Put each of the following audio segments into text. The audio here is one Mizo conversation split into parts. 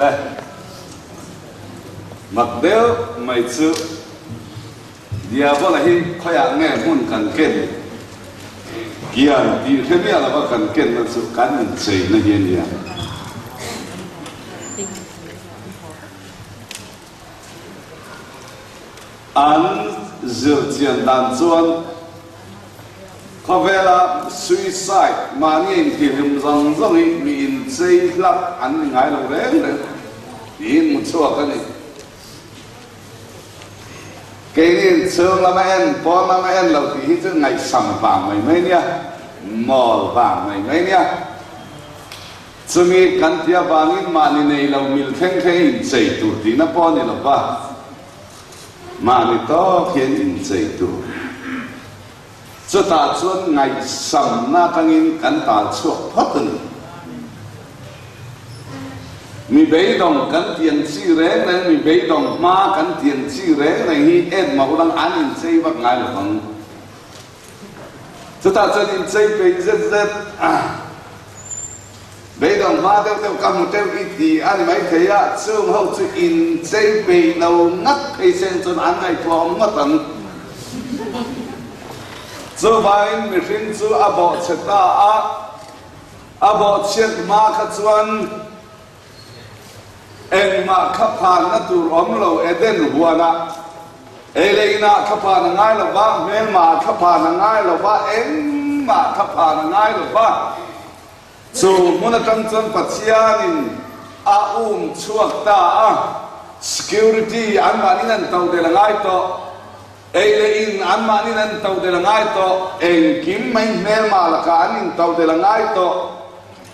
Le. Mak deuh mai chu Diabola hi khawiah nge hmun kan ken kian tih hre miah lova kan kenna chu kan incheina hi a nia. An zirchian dan chuan khawvela suicide mahni a intihhlum zawng zawng hi mi inchei hlak an ni ngai lo reng reng tiin hmu chhuak a ni. Keini inchhung lama en, pawn lama en lo tih hi chu ngaihsam vang mai mai nia, mawl vang mai mai nia. Chumi kan ti avangin mahni nei lo mil thleng thleng inchei tur tihna pawh a ni lo va, mahni tawk hian inchei tur. Chutah chuan ngaihsamna atangin kan tal chhuak phawt a ni. Mi beidawng kan tiang chi reng reng, mi beidawng hma kan tiang chi reng reng hi en mah ulang an inchei vak ngai lo vang. Chutah chuan inchei peih zet zet a, beidawng hma deuh deuh ka hmu teuh i ti a ni maithei a, chung ho chu inchei peih lo ngat phei seng chuan an ngaihtuah awm ngawt ang. Chuvangin mihring chu a bawhchhe ta a, a bawhchhiat hma kha chuan Engmah kha phanna tur awm lo Eden huanah ei leh inah kha phan a ngai lo va, hmelmah kha phan a ngai lo va, engmah kha phan a ngai lo va. Chu hmun atang chuan Pathianin a um chhuak ta a, security anmahnin an to del a ngai tawh, ei leh in anmahnin an to del a ngai tawh, engkim mai hmelmah lakah an into del a ngai tawh.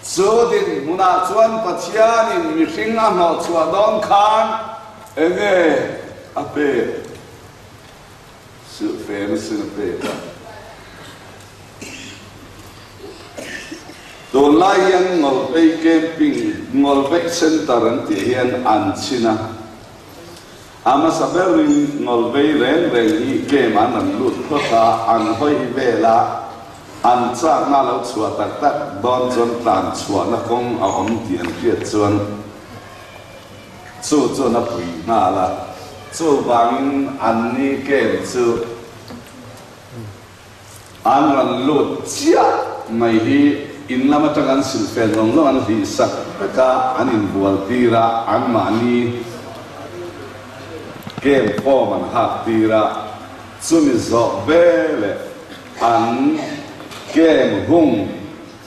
Chu dinhmunah chuan Pathianin mihring a hnawhchhuah dawn khan enge a pek? Silhfen a sin a pek a. Tunlai hian Ngawlvei Camping, Ngawlvei Centre an tih hian an chhin a. A hmasa berin Ngawlvei reng reng hi game an rawn lut phawt a, an hawi vel a, an chakna lo chhuah tak tak dawn chuan tlan chhuahna kawng a awm tih an hriat chuan chu chuan a pui nghal a, chuvangin anni game chu An rawn lut chiah mai hi in lam atang an silhfen zawng zawng an hlih sak vek a, an inbual tir a, anmahni game form an hak tir a, chumi zawh veleh an game hung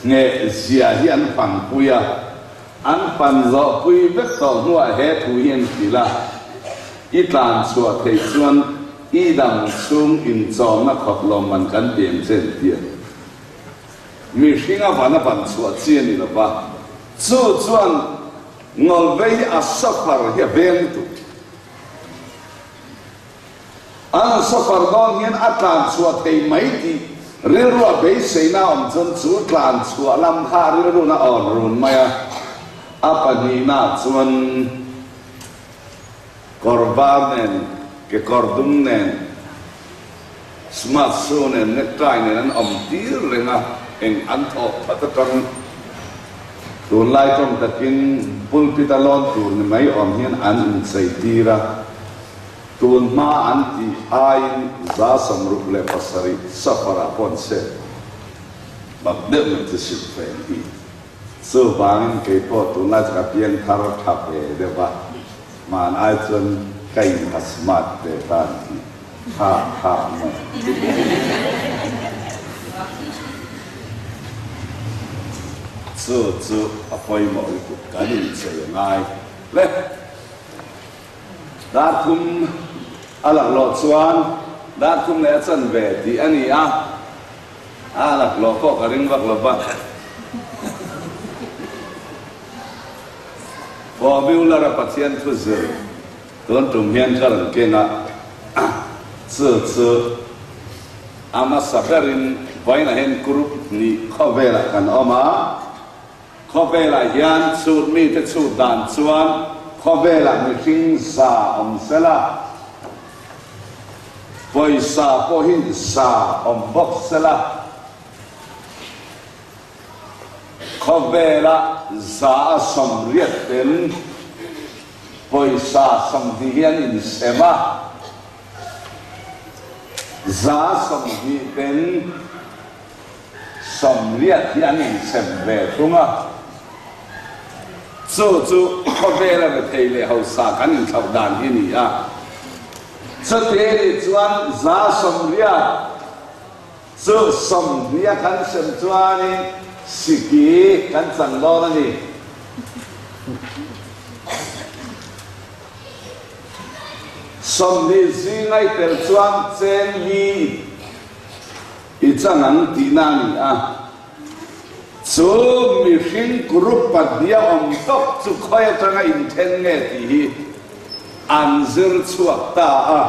ngheh zia hi an panpui a, an pan zawh pui vek tawh hnuah he thu hi an hrilh a, i tlan chhuah theih chuan I dang chhung inchawmna khawp lawmman kan ti ang che an ti a. Mihring a van a van chhuah chi a ni lo va, chu chuan ngawlvei hi a suffer hi a veng lutuk. An suffer dawn hian a tlan chhuah thei mai tih rilru a beiseina a awm chuan chu tlan chhuah lam kha a rilruna a awn run mai a, a pahnihnaah chuan Kawr var nen, kekawr dum nen, smart shoe nen, necktie nen an awm tir reng a, eng an thawh phat atang tunlai tawng takin pulpit a lawn tur ni mai awm hian an inchei tir a, tun hma an tih aiin 67 safar ah pawh an set bak deuh mai chu silhfen hi. Chuvangin kei pawh tunlai chu ka piang thar tha ve deuh a, hman ai chuan ka in a smart ve ta ang tih tha tha mai. Chu chu a pawimawh lutuk kan inchei a ngai hle. Dar thum a laklawh chuan dar thum leh a chanve tih a ni a. A laklawh pawh ka ring vak lo va. Formula-a Pathian thu zir tun tum hian ka rawn keng a, chu chu a hmasa berin vawiinah hian group hnih khawvelah kan awm a, khawvelah hian chhut mite chhut dan chuan khawvelah mihring za awm sela, Pawisa pawhin sa awm bawk sela, khawvela za a 80 ten Pawisa 20 hi an insem a, 20% ten 80 hi an insem ve thung a. Chu chu khawvela rethei leh hausa kan inthlauh dan hi a ni a. Chuti nih chuan 80% chu 20 a kan sem chuanin siki kan chan dawn a ni. 20 zinga i tel chuan cheng li i chan ang tihna a ni a. Chu mihring group pahniha awm tawp chu khawi atanga inthen nge tih hi an zir chhuak ta a.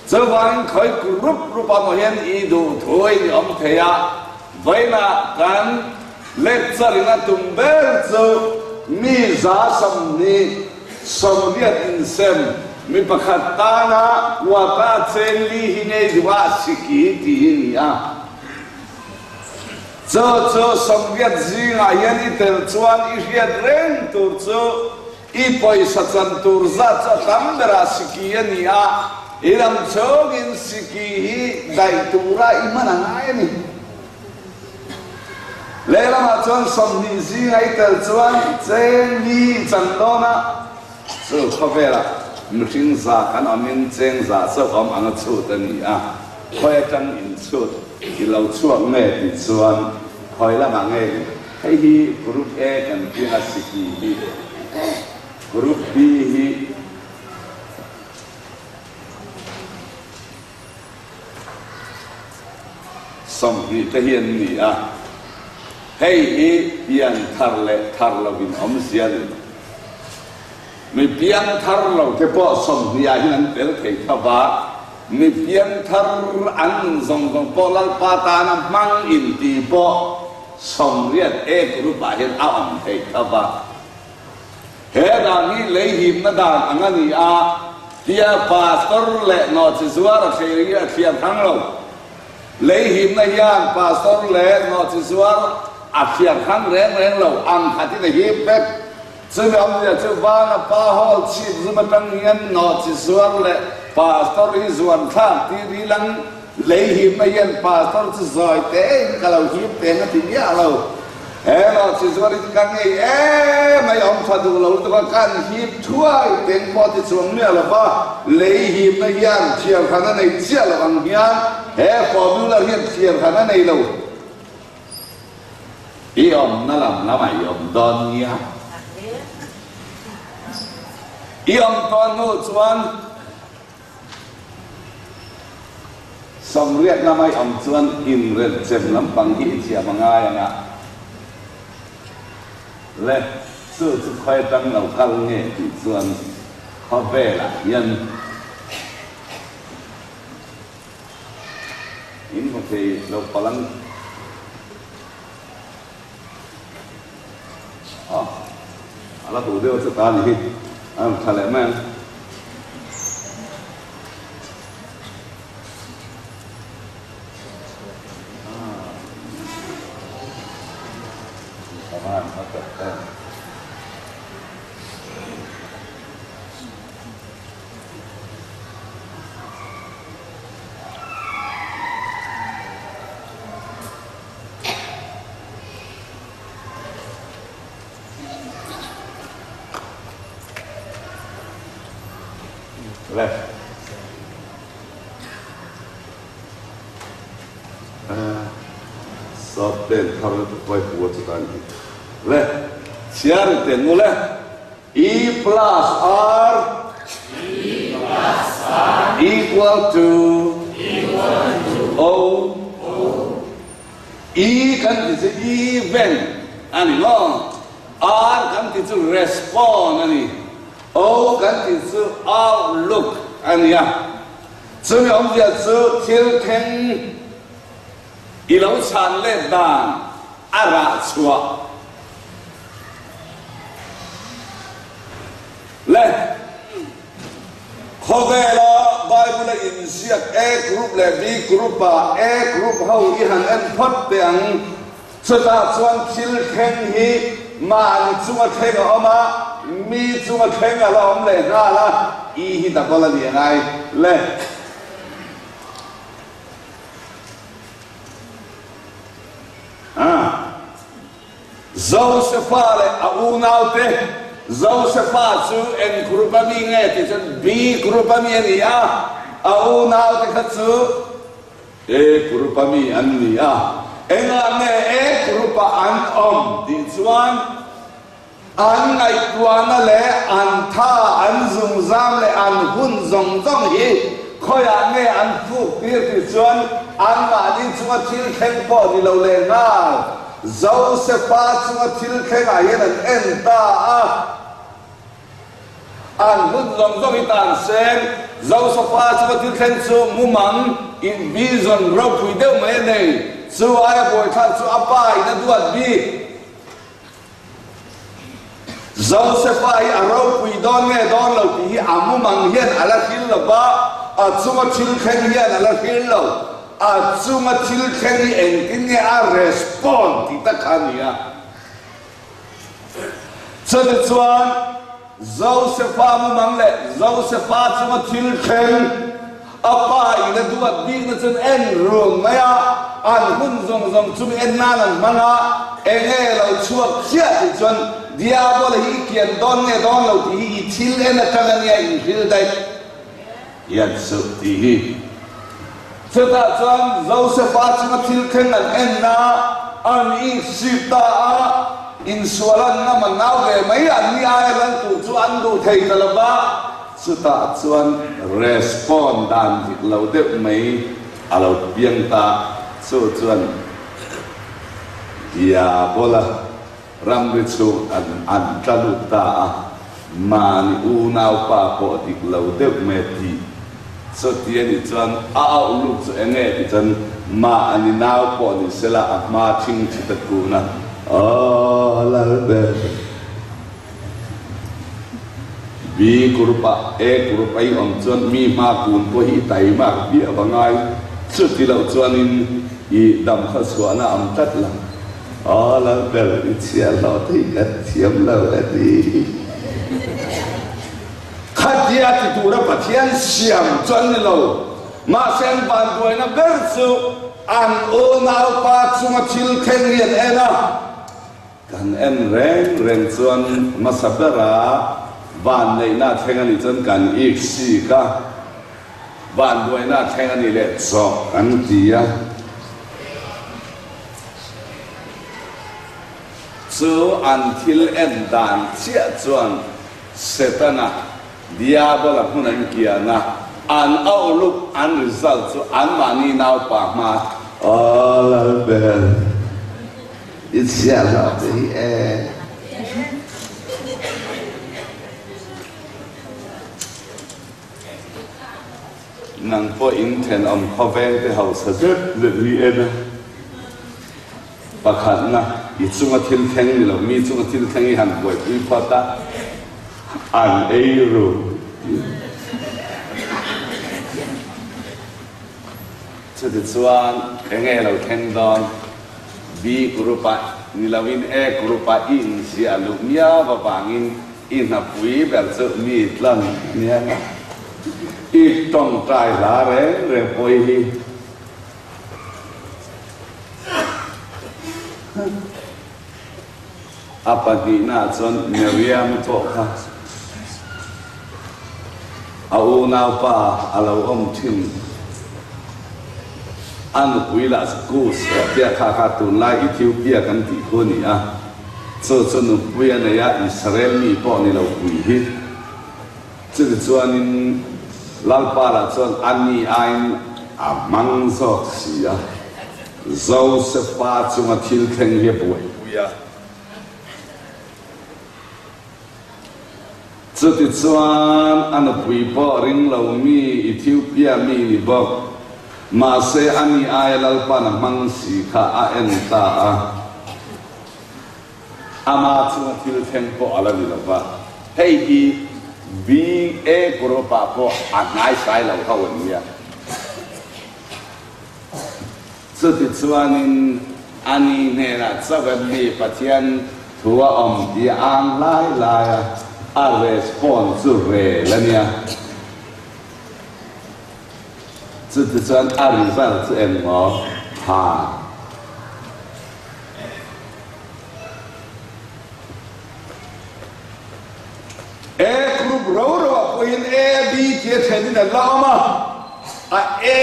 Chuvangin khawi group group ah maw hian i duh thu in i awm thei a, vawiinah kan lecture in a tum ber chu mi 28 insem mi pakhat tana quota cheng li hi ngei duh a siki tih hi a ni a. Chu chu 80 zingah hian i tel chuan i hriat reng tur chu i pawisa chan tur zat chu a tam berah siki a ni a, i lam chhungin siki hi daih tura i hman a ngai a ni. Lehlamah chuan 20 zingah i tel chuan cheng li i chan dawn a, Chu khawvelah mihring za kan awmin cheng za chauh awm ang a chhut a ni a, khawi atang in chhut i lo chhuak nge tih chuan khawi lamah nge hei hi Group A kan piang a siki hi Group B hi 20 te hi an ni a, hei hi pian thar leh thar lovin awmzia a ni. Mi pian thar lo te pawh 20 ah hian an tel thei tho va, mi pian thar an nun zawng zawng pawh Lalpa tana hmang inti pawh 80 A group ah hian a awm thei tho va. He dan hi lei himna dan ang a ni a, tia Pastor leh nawhchizuar a thlir hi a thliar thang lo. Lei himna hian Pastor leh nawhchizuar a thliar thang reng reng lo, ang khatin a hip vek. Chumi awmzia chu Vana pa hall chhip zum atang hian nawhchizuar leh Pastor hi zuan thlak tir hi lang Lei himna hian pastor chu zawi tein ka lo hip teng a ti miah lo. He rawhchi zuar hi chu ka ngei em mai awm tha duh lo lutuk a, kan hip thuai teng pawh ti chuang miah lo va, lei himna hian thiar khan a nei chiah lo ang hian he formula hian thiar khan a nei lo. I awmna lam lamah i awm dawn nia. I awm tawh hnu chuan. 80 lamah i awm chuan inrelchem lampang hi i thiam a ngai ang a, le chu chu khawi atang lo kal nge tih chuan khawvelah hian in hmu thei lo palh ang. Aw, a la duh deuh chu ta ni hi, a rawn tha leh mai ang. Left. Sawt pen thar vai pua chu tan hi. Le, chhiar i ten u le. E plus R E plus R equal to equal to O O E kan ti chu event a ni maw? R kan ti chu respond a ni. O kan ti chu outlook a ni a. Chumi awmzia chu thil thleng i lo chhan let dan a rah chhuah le. Khawvela Bible-a inziak A group leh B group-ah A group ho i han en phawt teh ang. Chutah chuan thil thleng hi mahni chunga thleng a awm a, mi chunga thleng a la awm leh nghal a, i hi double a ni a ngai le. A. Josefa leh a unaute, Josefa chu eng group a mi nge tih chuan B group a mi a ni a, a unaute kha chu A group a mi an ni a. Engah nge A group ah an awm tih chuan An ngaihtuahna leh an tha, an zungzam leh an hun zawng zawng hi khawiah nge an fuk tir tih chuan anmahni chunga thil thleng pawh ni lo leh nghal. Josefa chunga thil thlengah hian an en ta a. An hun zawng zawng hi tan seng. Josefa chunga thil thleng chu mumang in vision ropui deuh mai a nei. Chu aia buaithlak chu a pa in a duat bik. Josefa hi a ropui dawn nge dawn lo tih hi a mumang hian a la hril lo va, a chunga thil thleng hian a la hril lo. A chunga thil thleng hi engtin nge a respond tih tak kha a ni a. Chutichuan Josefa mumang leh Josefa chunga thil thleng a pa in a duat bikna chuan en run mai a, an hun zawng zawng chumi en nan an hmang a, enge lo chhuak chiah tih chuan Diabola hi i kian dawn nge dawn lo tih hi i thil en atang a nia inhril daih hian suh tih hi. Chutah chuan Josefa chunga thil thleng an en a, an inhsip ta a, insual an ngam an nau ve mai, an ni aia lal tur chu an duh thei ta lo va, chutah chuan respond dan dik lo deuh mai a lo piang ta, chu chuan Diabola ramri chhung an an tla lut ta a, mahni unaupa pawh dik lo deuh mai a tih. Chuti a nih chuan a auh lut chu eng nge tih chuan mahni nau pawh ni sela a hma thing thi ta kun a, Aw Lalber, B group ah A group a i awm chuan mi hma kun pawh hi i taimak viau a ngai, chuti loh chuanin i dam kha chhuahna a awm tlat lo. Aw Lalber, i chhiah hlawh thei ka thiam lo a ti. Khatia ti tura Pathian siam chu an ni lo. Mahse an vanduaina ber chu an unaupa chunga thil thleng hi an en a. Kan en reng reng chuan hmasa bera vanneihna a thleng a nih chuan kan ik sik a, vanduaina a thleng a nih leh chawk kan ti a. Chu an thil en dan chiah chuan Setana, Diabola hmun an kian a, an outlook, an result chu anmahni naupa hma. Aw Lalber, i chhiah hlauh te hi e. Nang pawh in thenawm khawveng te hausa zet zet hi en a. Pakhatna, i chunga thil thleng ni lo, mi chunga thil thleng i han buaipui phawt a, an ei ru. Chutichuan, enge lo thleng dawn? B group-ah ni loin A group-ah i inziah luh miau avangin i hnapui ber chu mi tlang a nia. I tawngtai hla reng reng pawh hi. A pahnihnaah chuan Miriam pawh kha a unaupa a lo awm thin. A nupui lah chu Kus tia kha kha tunlai Ethiopia kan tih khu a ni a. Chu chu nupui a nei a, Israel mi pawh ni lo pui hi. Chutichuanin Lalpa lah chuan a ni aiin a hmang zawk si a, Josefa chunga thil thleng hi a buaipui a. Chutichuan a nupui pawh ring lo mi Ethiopia mi ni bawk, mahse a ni aia Lalpa'n a hmang si kha a en ta a. Ama chunga thil thleng pawh a la ni lo va, hei hi BA Group-ah pawh a hnaisai lo ho an nia. Chutichuanin a ni hnenah chauh em mi Pathian thu a awm tih a ang lai lai a. A response chu rel a nia. Chutichuan a result chu eng maw? Tha. A group ro ro ah pawhin A, B tia thenin an la awm a, a A,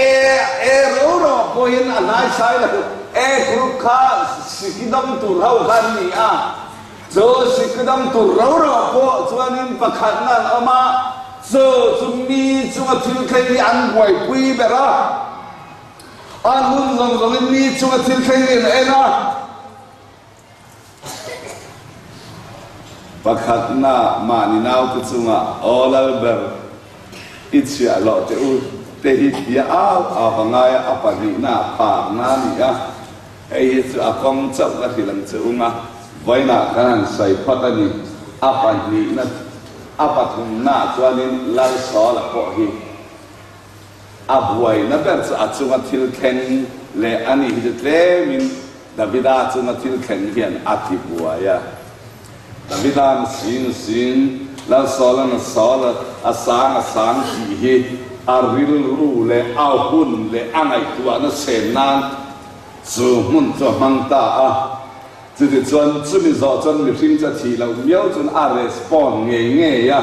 A ro ro ah pawhin a hnaisai lo. A group kha sikidam tur ho kha an ni a, chu sikidam tur ro ro ah pawh chuanin pakhatna an awm a, chu chu mi chunga thil thleng hi an buaipui ber a, an hun zawng zawngin mi chunga thil thleng hi an en a. Pakhatna mahni naute chunga aw Lalber i chhiah loh teh u te hi tia au au a ngai a, a pahnihna ah phakna a ni a, hei hi chu a kawng chauh ka hrilh ang che ung a, vawiinah kan han sawi phawt a ni, a pahnihna a pathumna ah chuanin Lalsawla pawh hi A buaina ber chu a chunga thil thleng leh a nih hi chu tlemin Davida chunga thil thleng hian a ti buai a. Davida'n sing sing, Lalsawla'n a sawl a, a sang a sang tih hi a rilru leh a hun leh a ngaihtuahna sen nan chu hmun chu a hmang ta a. Chutichuan chumi zawh chuan mihring chu a thih loh miau chuan a respond ngei ngei a.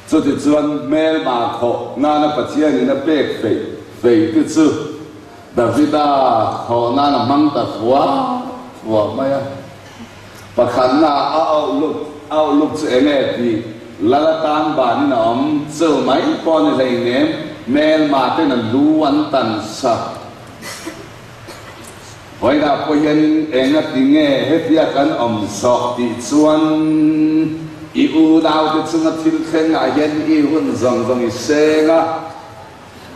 Chutichuan hmelma khawh nana Pathianin a pek feih feih te chu Davida khawh nan a hmang ta fua fua mai a. Pakhatna a outlook outlook chu eng nge tih lal atan banin a awm chu mai pawh a ni hleinem, hmelma ten a lu an tan sak. Vawiinah pawh hianin eng a ti nge hetia kan awm zawk tih chuan i unaute chunga thil thlengah hian i hun zawng zawng i seng a,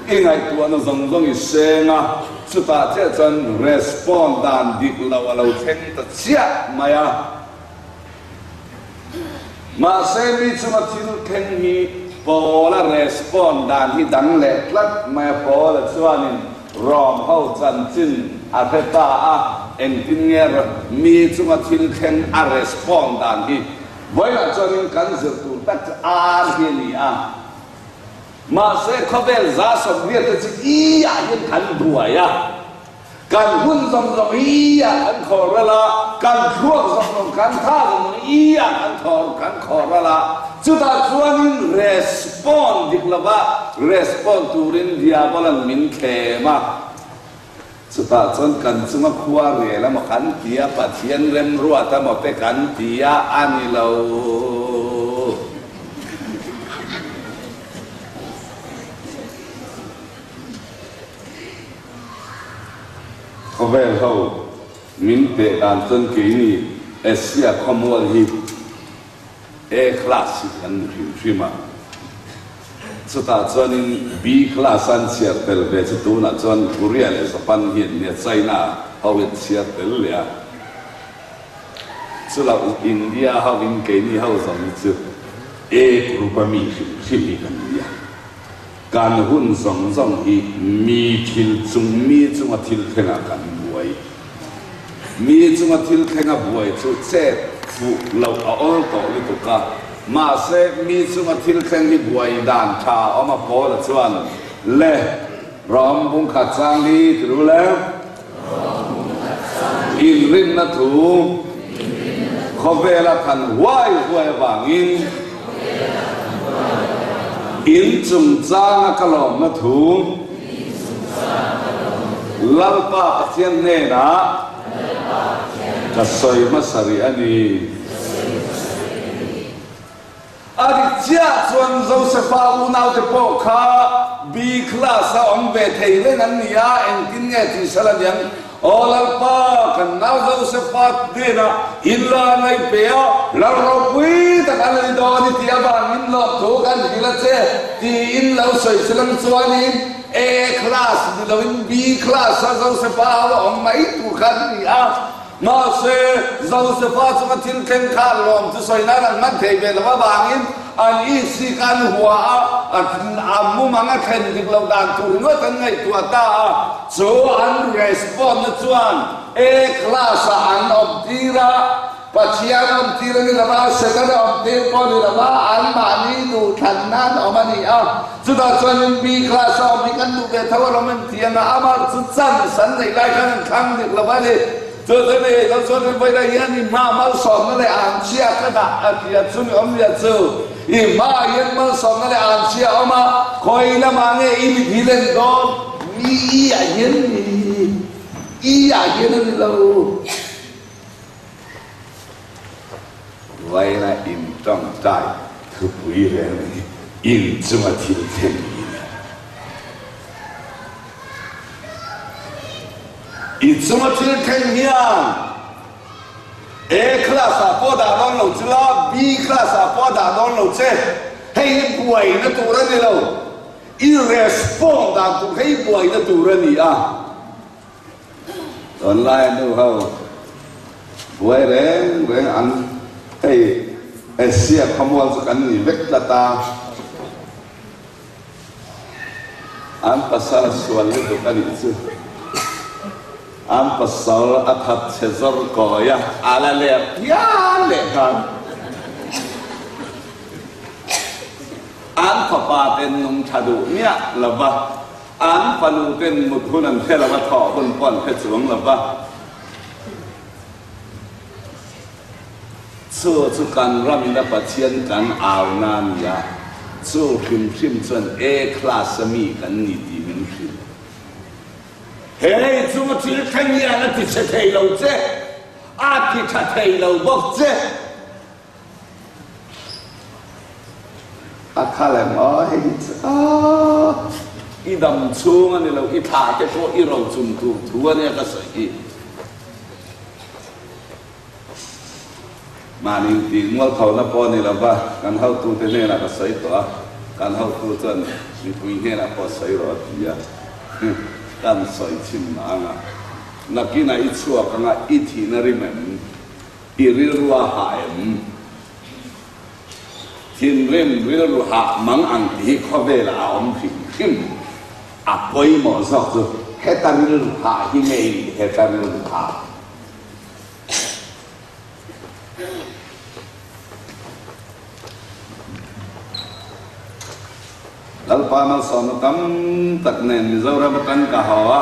i ngaihtuahna zawng zawng i seng a, chutah chiah chuan respond dan dik lo a lo thleng ta chiah mai a. Mahse mi chunga thil thleng hi Paula respond dan hi dang leh tlat mai a, Paula chuanin Rom ho chanchin a hre ta a, engtin nge mi chunga thil thleng a respond dan hi vawilah chuanin kan zir tur tak chu ar hi a ni a. Mahse khawvel 180 te chu i ah hian kan buai a. Kan hun zawng zawng hi ah kan khawr ral a, kan thluak zawng zawng, kan tha zawng zawng hi ah kan thawr kan khawr ral a. Chutah chuanin respond dik lova respond turin Diabolan min thlem a. Chutah chuan kan chunga khua rel emaw kan ti a, Pathian remruat emaw te kan ti a, a ni lo. Khawvel ho min teh dan chuan keini Asia khawmual hi A class hi kan ni hrim hrim a, chutah chuanin B class an chhiar tel ve chu tunah chuan Korea leh Japan hi an nia, China ho hi an chhiar tel leh a, chuloh India ho in keini ho zawng hi chu A group a mi hrim hrim hi kan nia. Kan hun zawng zawng hi mi thil chung mi chunga thil thlengah kan buai. Mi chunga thil thlenga buai chu chet fuh loh a awl tawh lutuk a, mahse mi chunga thil thleng hi buai dan tha a awm a Paula chuan le Rom bungkhat chang hi ti ru le inrinna thu khawvela than huai huai avangin in chungchanga ka lawmna thu Lalpa Pathian hnenah ka sawi hmasa rih a ni. A dik chiah chuan Josefa unaute pawh kha B class a awm ve thei reng an ni a, engtin nge tih sal a niang? Aw Lalpa, kan nau Josefa hnenah in la ngaih pe a, lal ropui tak a la ni dawn i tih avangin lawmthu kan hrilh a che tiin lo sawi chilang chuanin A class ni loin B class a Josefa ho a awm mai tur kha an ni a. Mahse, Josefa chunga thil thleng kha lawm chu sawi nan an hman thei ve lo avangin an isi kha an hua a, a mumang a thlen dik loh dan tur ringawt an ngaihtuah ta a, chu an respond na chuan A class ah an awm tir a. Pathian awm tir a ni lo va, Setana awm tir pawh a ni lo va, anmahni duhthlanna an awm a ni a. Chutah chuanin B class a awm hi kan duh ve tho alawm an ti ang a, amah chu chance an neih lai khan an thlang dik lo va ni. Chu chu ni lo chuan in vawilah hian i hma malsawmna leh anchhia ka dah a ti a, chumi awmzia chu i hmaah hian malsawmna leh anchhia a awm a, khawi lamah nge i mit hi len dawn? Mi i ah hian ni, i ah hian a ni lo. Vawiina intawngtai thupui reng hi inchunga thil thleng hi a ni. I chunga thil thleng hian A class ah pawh dah dawn lo che la, B class ah pawh dah dawn lo che. Hei hi buaina tur a ni lo. I respond dan tur hei buaina tur a ni a. Tunlai nu ho buai reng reng an hei Asia khawmual chu kan ni vek tlat a. An pasal a sual lutuk a nih chu. An pasal a that chhe zawr kawi a, a la leh pian leh nghal. An fapa ten nung tha duh miah lo va, an fanu ten mut hun an hre lo va, thawh hun pawh an hre chuang lo va. Chu chu kan ramina Pathian kan au na a ni a, chu hrim hrim chuan A class a mi kan ni tih min hrilh. He lei chunga thil thleng hian a ti chhe thei lo che, a ti tha thei lo bawk che. A kha lem aw hei hi chu aw i dam chhung a ni lo, i thla te pawh i rochun tur thu a nia ka sawi hi. Mahni intih mualphona pawh a ni lo va, kan hotute hnenah ka sawi tawh a, kan hotu chuan mipui hnenah pawh sawi rawh a ti a, kan sawi chhin mah ang a, nakinah i chhuak ang a, i thihna rim em? I rilru a hah em? Thinrim rilru hah mang ang tih hi khawvelah a awm hrim hrim. A pawimawh zawk chu heta rilru hah hi nge i nih heta rilru hah? Lalpa malsawmna tam tak nen Mizoram atang ka haw a,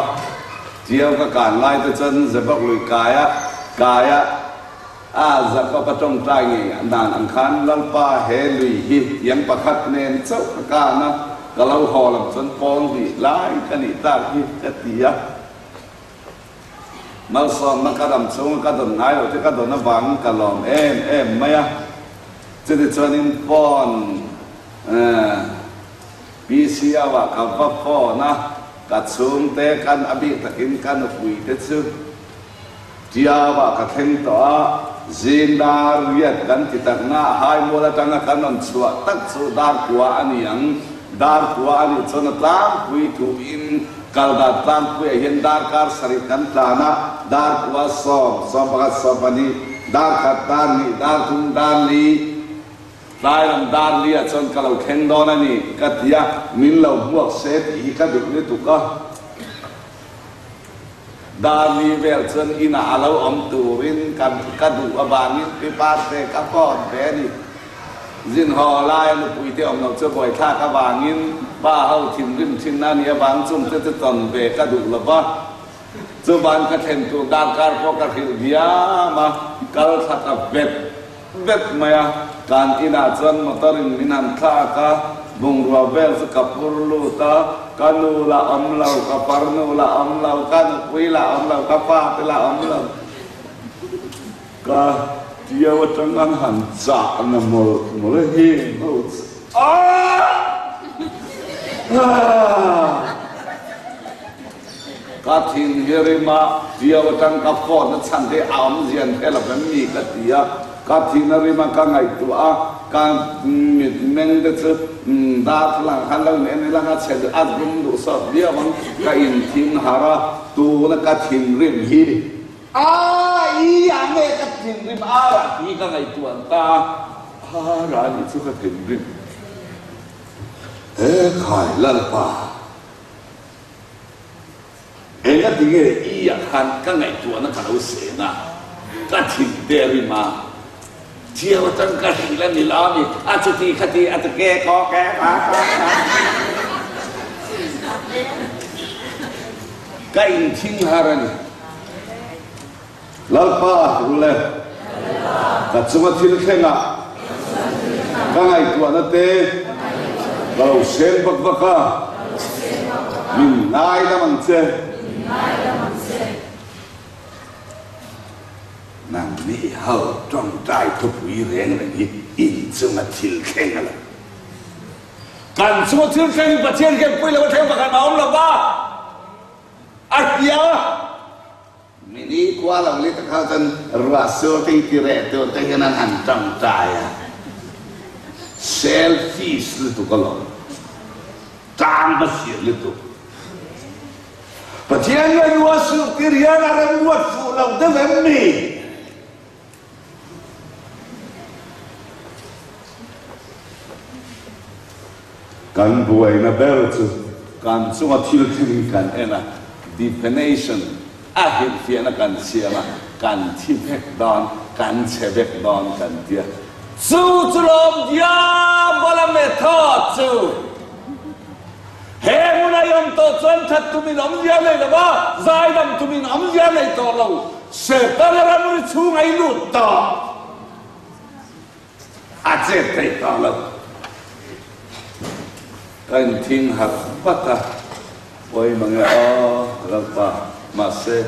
Tiau ka kan lai te chuan Zebak lui kaia kaia a Jakob a tawngtai ngei dan ang khan Lalpa he lui hi tiang pakhat nen chauh ka kan a, ka lo haw lam chuan pawl hnih lai ka nih tak hi ka ti a. Malsawmna ka dam chhunga ka dawn ngai loh te ka dawn avangin ka lawm em em mai a. Chutichuanin phone PCO ah ka va phone a, ka chhungte kan a bik takin ka nupui te chu Tiau ah ka thleng tawh a, zing dar riat kan ti tak na Haimual atanga kan rawn chhuah tak chu dar kua a ni ang, dar kua a nih chuan a tlangpui thuin Kaldan tlangpuiah hian darkar sarih kan tlan a, dar kua sawm, 11, 12, dar khat, dar hnih, dar thum, dar li, tlai lam dar li ah chuan ka lo thleng dawn a ni ka ti a, min lo hmuak se tih hi ka duh lutuk a. Dar li vel chuan inah a lo awm turin ka ka duh avangin pipa te ka phone ve a ni. Zin haw laia nupuite awm lo chu buaithlak avangin pa ho thinrim thin a nih avang chungte chu tawn ve ka duh lo va. Chuvan ka thlen tur darkar pawh ka hrilh diam a, kal thla ta vet vet mai a. Kan inah chuan motor in min han thlak a, bungrua vel chu ka phur lut a, ka nu lah awm lo, ka farnu lah awm lo, ka nupui lah awm lo, ka fate lah awm lo. Ka tiau atang an han chah na mawlh mawlh a heng ho chu aah Ka thin hi rim a, tiau atang ka phone a chhan hi a awmzia an hre lo em mi ka ti a, ka thin a rim a ka ngaihtuah a, ka mit meng te chu darthlalang khan lo in en ila nga chhe a rum duh sawt viau ang, ka inthin harh a, tuna ka thinrim hi. A i a nge ka thinrim ara hi ka ngaihtuah ta ara a nih chu ka thinrim he khai Lalpa enga tinge i ah khan ka ngaihtuahna ka lo sen a. ka thin te a rim a. Thiau atang ka hrilh a ni lo a ni, a chuti khati a ti ke kaw ke ka ka ka. Ka inthing har a ni. Lalpa rule, ka chunga thil thlengah ka ngaihtuahna te ka lo sen vak vak a, min ngaidam ang che. Nangni ho tawngtai thupui reng reng hi in chunga thil thleng a lo. Kan chunga thil thleng hi Pathian hian pui lo a thleng pakhat a awm lo va, a hria. Mini khua lo ni tak ho chuan ruah sur te hi ti reh tur te hian an han tawngtai a, selfish lutuk alawm, tang va siam lutuk. Pathian hian ruah sur tir hian a remruat fuh lo deuh em ni? Kan buaina ber chu kan chunga thil thleng hi kan en a, definition a hrilhfiahna kan siam a, kan thi vek dawn, kan chhe vek dawn kan ti a. Chu chu lawm diabola method chu. He hmun a i awm tawh chuan that tumin awmzia nei lo va, zaidam tumin awmzia nei tawh lo. Setana ramri chhung a i lut tawh. A chet theih tawh lo. Ka inthing harh vat a, pawi mange aw Lalpa, mahse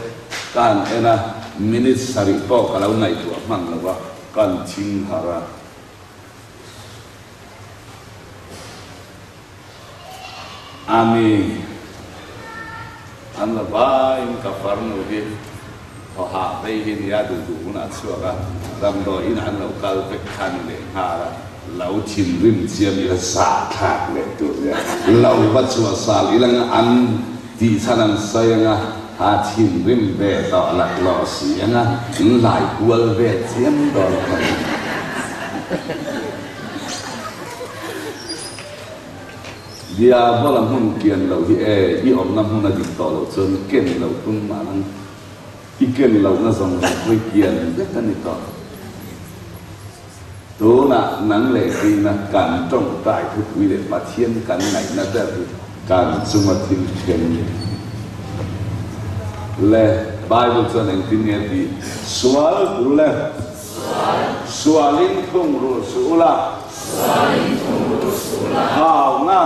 ka han en a, minute sarih pawh ka lo ngaihtuah hman lo va, ka inthing harh a. Ani, an la vaiin ka farnu hi thaw hah phei hi nia duh duh hunah a chhuak a, damdawi inah an lo kal vek kha ni leh nghal a, lo thinrim chiam ila zahthlak leh tur nia, lo va chhuah sal ila nga an tih chhan an sawi anga, ha thinrim ve tawh laklawh si anga, an lai kual vel chiam dawn kha ni. Diabola hmun kian loh hi e, i awmna hmun a dik tawh loh chuan ken loh tum mah ang, i ken lohna zawng zawng pawh i kian vek a ni tawh. Tunah nang leh keina kan tawngtai thupui leh Pathian kan ngaihna ber hi kan chunga thil thleng le Bible chuan engtin nge a tih? Sual tur le. Sualin thungrul suh ula. Hauna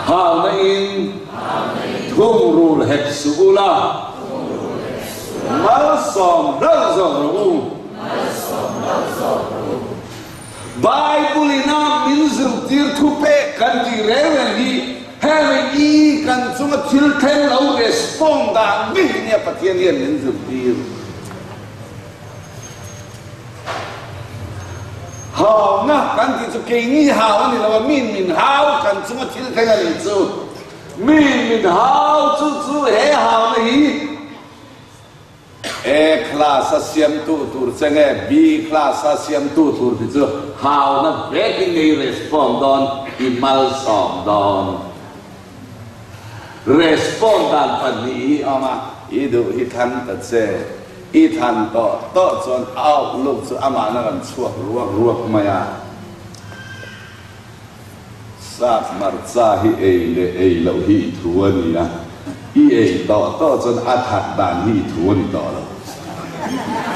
Hauna in thungrul hek suh ula. Malsawm hlauh zawk rawh u. Bible in a min zirtir thu pek kan tih reng reng hi hemi i kan chunga thil thleng lo respond dan bik nia Pathian hian min zirtir. Hauna kan tih chu keini hau a ni lo a, min min hau kan chunga thil thleng a nih chu. Min min hau chu chu he hauna hi A class a siamtu tur che nge B class a siamtu tur tih chu hauna vekin i respond dawn, i malsawm dawn. Respond dan pahnih hi awm a, i duh hi thlan ta che. I thlan tawh tawh chuan outlook chu amah na rawn chhuak ruak ruak mai a. Sap hmarcha hi ei leh ei loh hi i thu a ni a, i ei tawh tawh chuan a that dan hi i thu a ni tawh lo.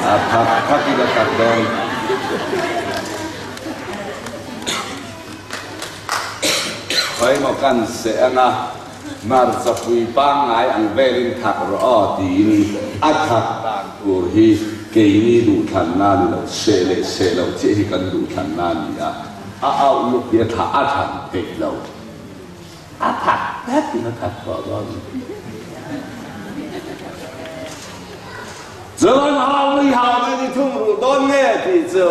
A thak thakin a thak dawn. Khawimaw kan seh anga hmarcha pui pangngai ang velin thak rawh aw tiin a thak dan tur hi keini duhthlanna ni lo, seh leh seh loh chiah hi kan duhthlanna a ni a, a outlook hi a thah a thlan theih lo. A thak vekin a thak tawh dawn. Chuan hau ni hau mai ni thung ruh dawn nge tih chu.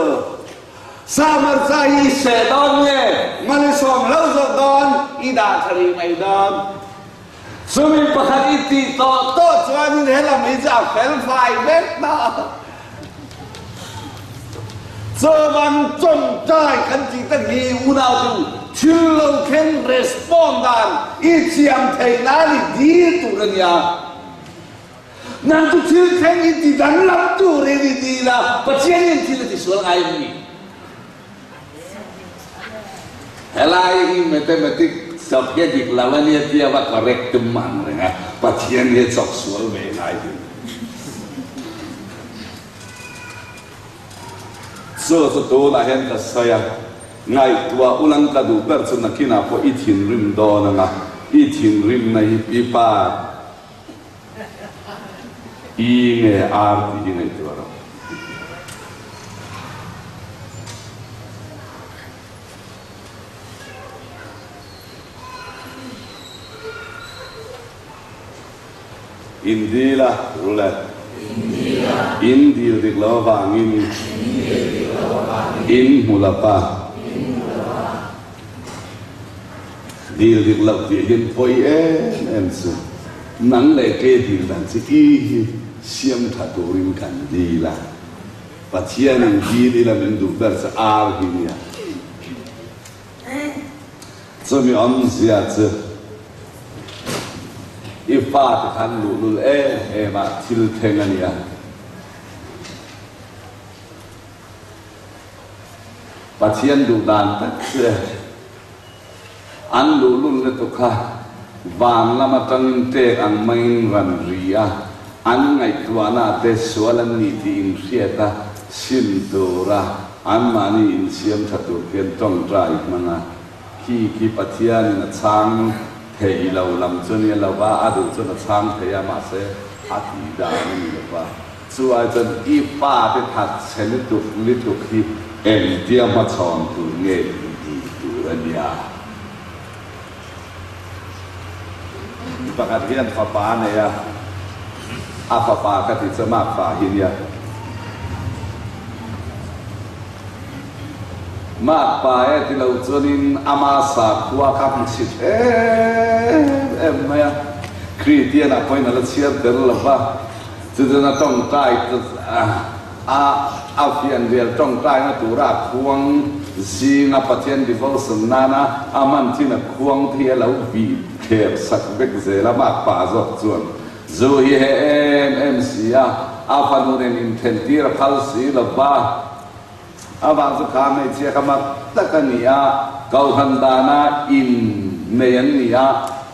Samarcha hi seh dawn nge Malisawm lo zawh dawn i dah tha rih mai dawn. Chumi pakhat i tih tawh tawh chuanin helam hi chu a fel fai vek tawh. Chuvan tawngtai kan tih tak hi unau chu thil lo thleng respond dan i thiam theih nan i dil tur a nia. Nang chu thil thleng i ti danglam turin i dil a, Pathian hian thil a tisual ngai em ni? Helai hi mathematics chawp hi a dik lo a nia tia va correct tum ang reng a, Pathian hi a chawp sual ve ngai lo. Chu chu tunah hian ka sawi a, ngaihtuah ulang ka duh ber chu nakinah pawh i thinrim dawn ang a, i thinrimna hi pipa I nge ar tih hi ngaihtuah rawh. In dil a, rul e. In dil dik lo avangin. In hmu lap a. Dil dik loh tih hian pawi em em chu nang leh ke dil dan chi i hi siam tha turin kan dil a, Pathianin dil ila min duh ber chu ar hi nia. Chumi awmzia chu i fate khan luhlul em em a thil thleng a nia. Pathian duh dan tak che an luhlul lutuk kha van lam atangin tek ang maiin ran ri a, an ngaihtuahna te sual an nih tih inhriat a sim tura anmahni insiam tha tur khian tawngtai hmang a, khi khi Pathianin a chhang thei lo lam chu nia lo va, a duh chuan a chhang thei a mahse a tih dan a ni lo va. Chu ai chuan i pa te that chhe lutuk lutuk hi engtia hmachhawn tur nge i tih tur a nia. Mi pakhat hian fapa a nei a, a fapa ka ti chu mak fa hi nia. Mak pa e ti lo chuanin ama sakhua kha hmu chhit em em mai a, Kristian ah pawhin a la chhiar tel lo va. Chuchuan a tawngtai a a fianrial tawngtaina tura a khuang zinga Pathian devotion nana a hman thin a khuang te hi a lo vih thler sak vek zel a, mak pa zawk chuan zu hi he em em si a, a fanu nen inthen tir a phal si lo va. Avang chu kha hmeichhia kha mak tak a ni a, Kohhran dana in nei an ni a,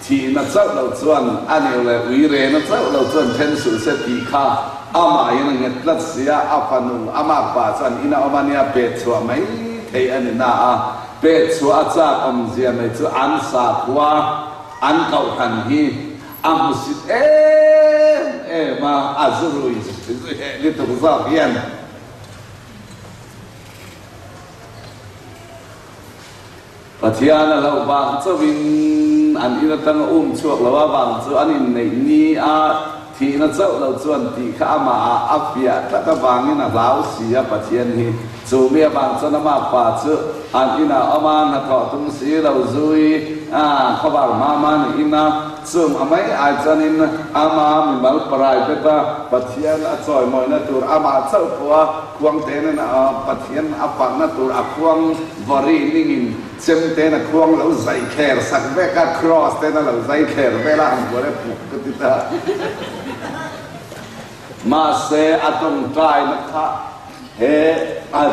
thihna chauh lo chuan a neu leh ui rena chauh lo chuan then suh se tih kha amahin a nghet tlat si a, a fanu amah pa chuan ina awm a nia pet chhuah mai thei a ni na a, pet chhuah a chak awmzia mai chu an sakhua an kohhran hi a hmusit em em a, a zu rui zu heh lutuk zawk hian. Pathian a hlauh vang chauhin an in atanga um chhuak lo avang chu an inneih ni a thihna chauh lo chuan tih kha amah ah a fiah tlat avangin a hlau si a Pathian hi chu mi avang chuan amah pa chu an inah awm a hnathawh tum si lo zui a khawvar hma hma niin a Chung a mai ai chuanin ama mimal private a Pathian a chawimawina tur amah chauh pawh a khuang tenin a Pathian a fakna tur a khuang vawri ningin chem ten a khuang lo zai thler sak vek a cross ten a lo zai thler vel a han buai a puk ka ti ta. Mahse a tawngtaina kha he a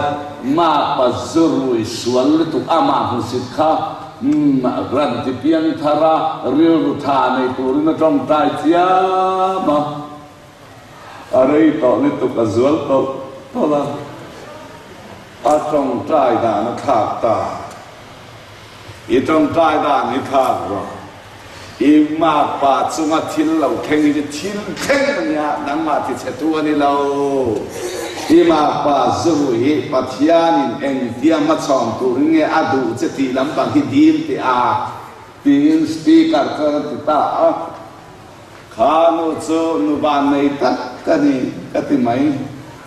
mapa zurui sual lutuk amah hmusit kha ran ti piang thar a rilru tha nei turin a tawngtai chiam a, a rei tawh lutuk a zual tawlh tawlh a, a tawngtai dan a thlak ta. I tawngtai dan i thlak rawh. I makpa chunga thil lo thleng hi chu thil thleng a nia, nangmah ti chhetu a ni lo. I makpa zuru hi Pathianin engtia hmachhawn turin nge a duh che tih lampang hi dil teh a, tiin speaker chuan a ti ta a. Kha nu chu nu van nei tak ka ni ka ti mai.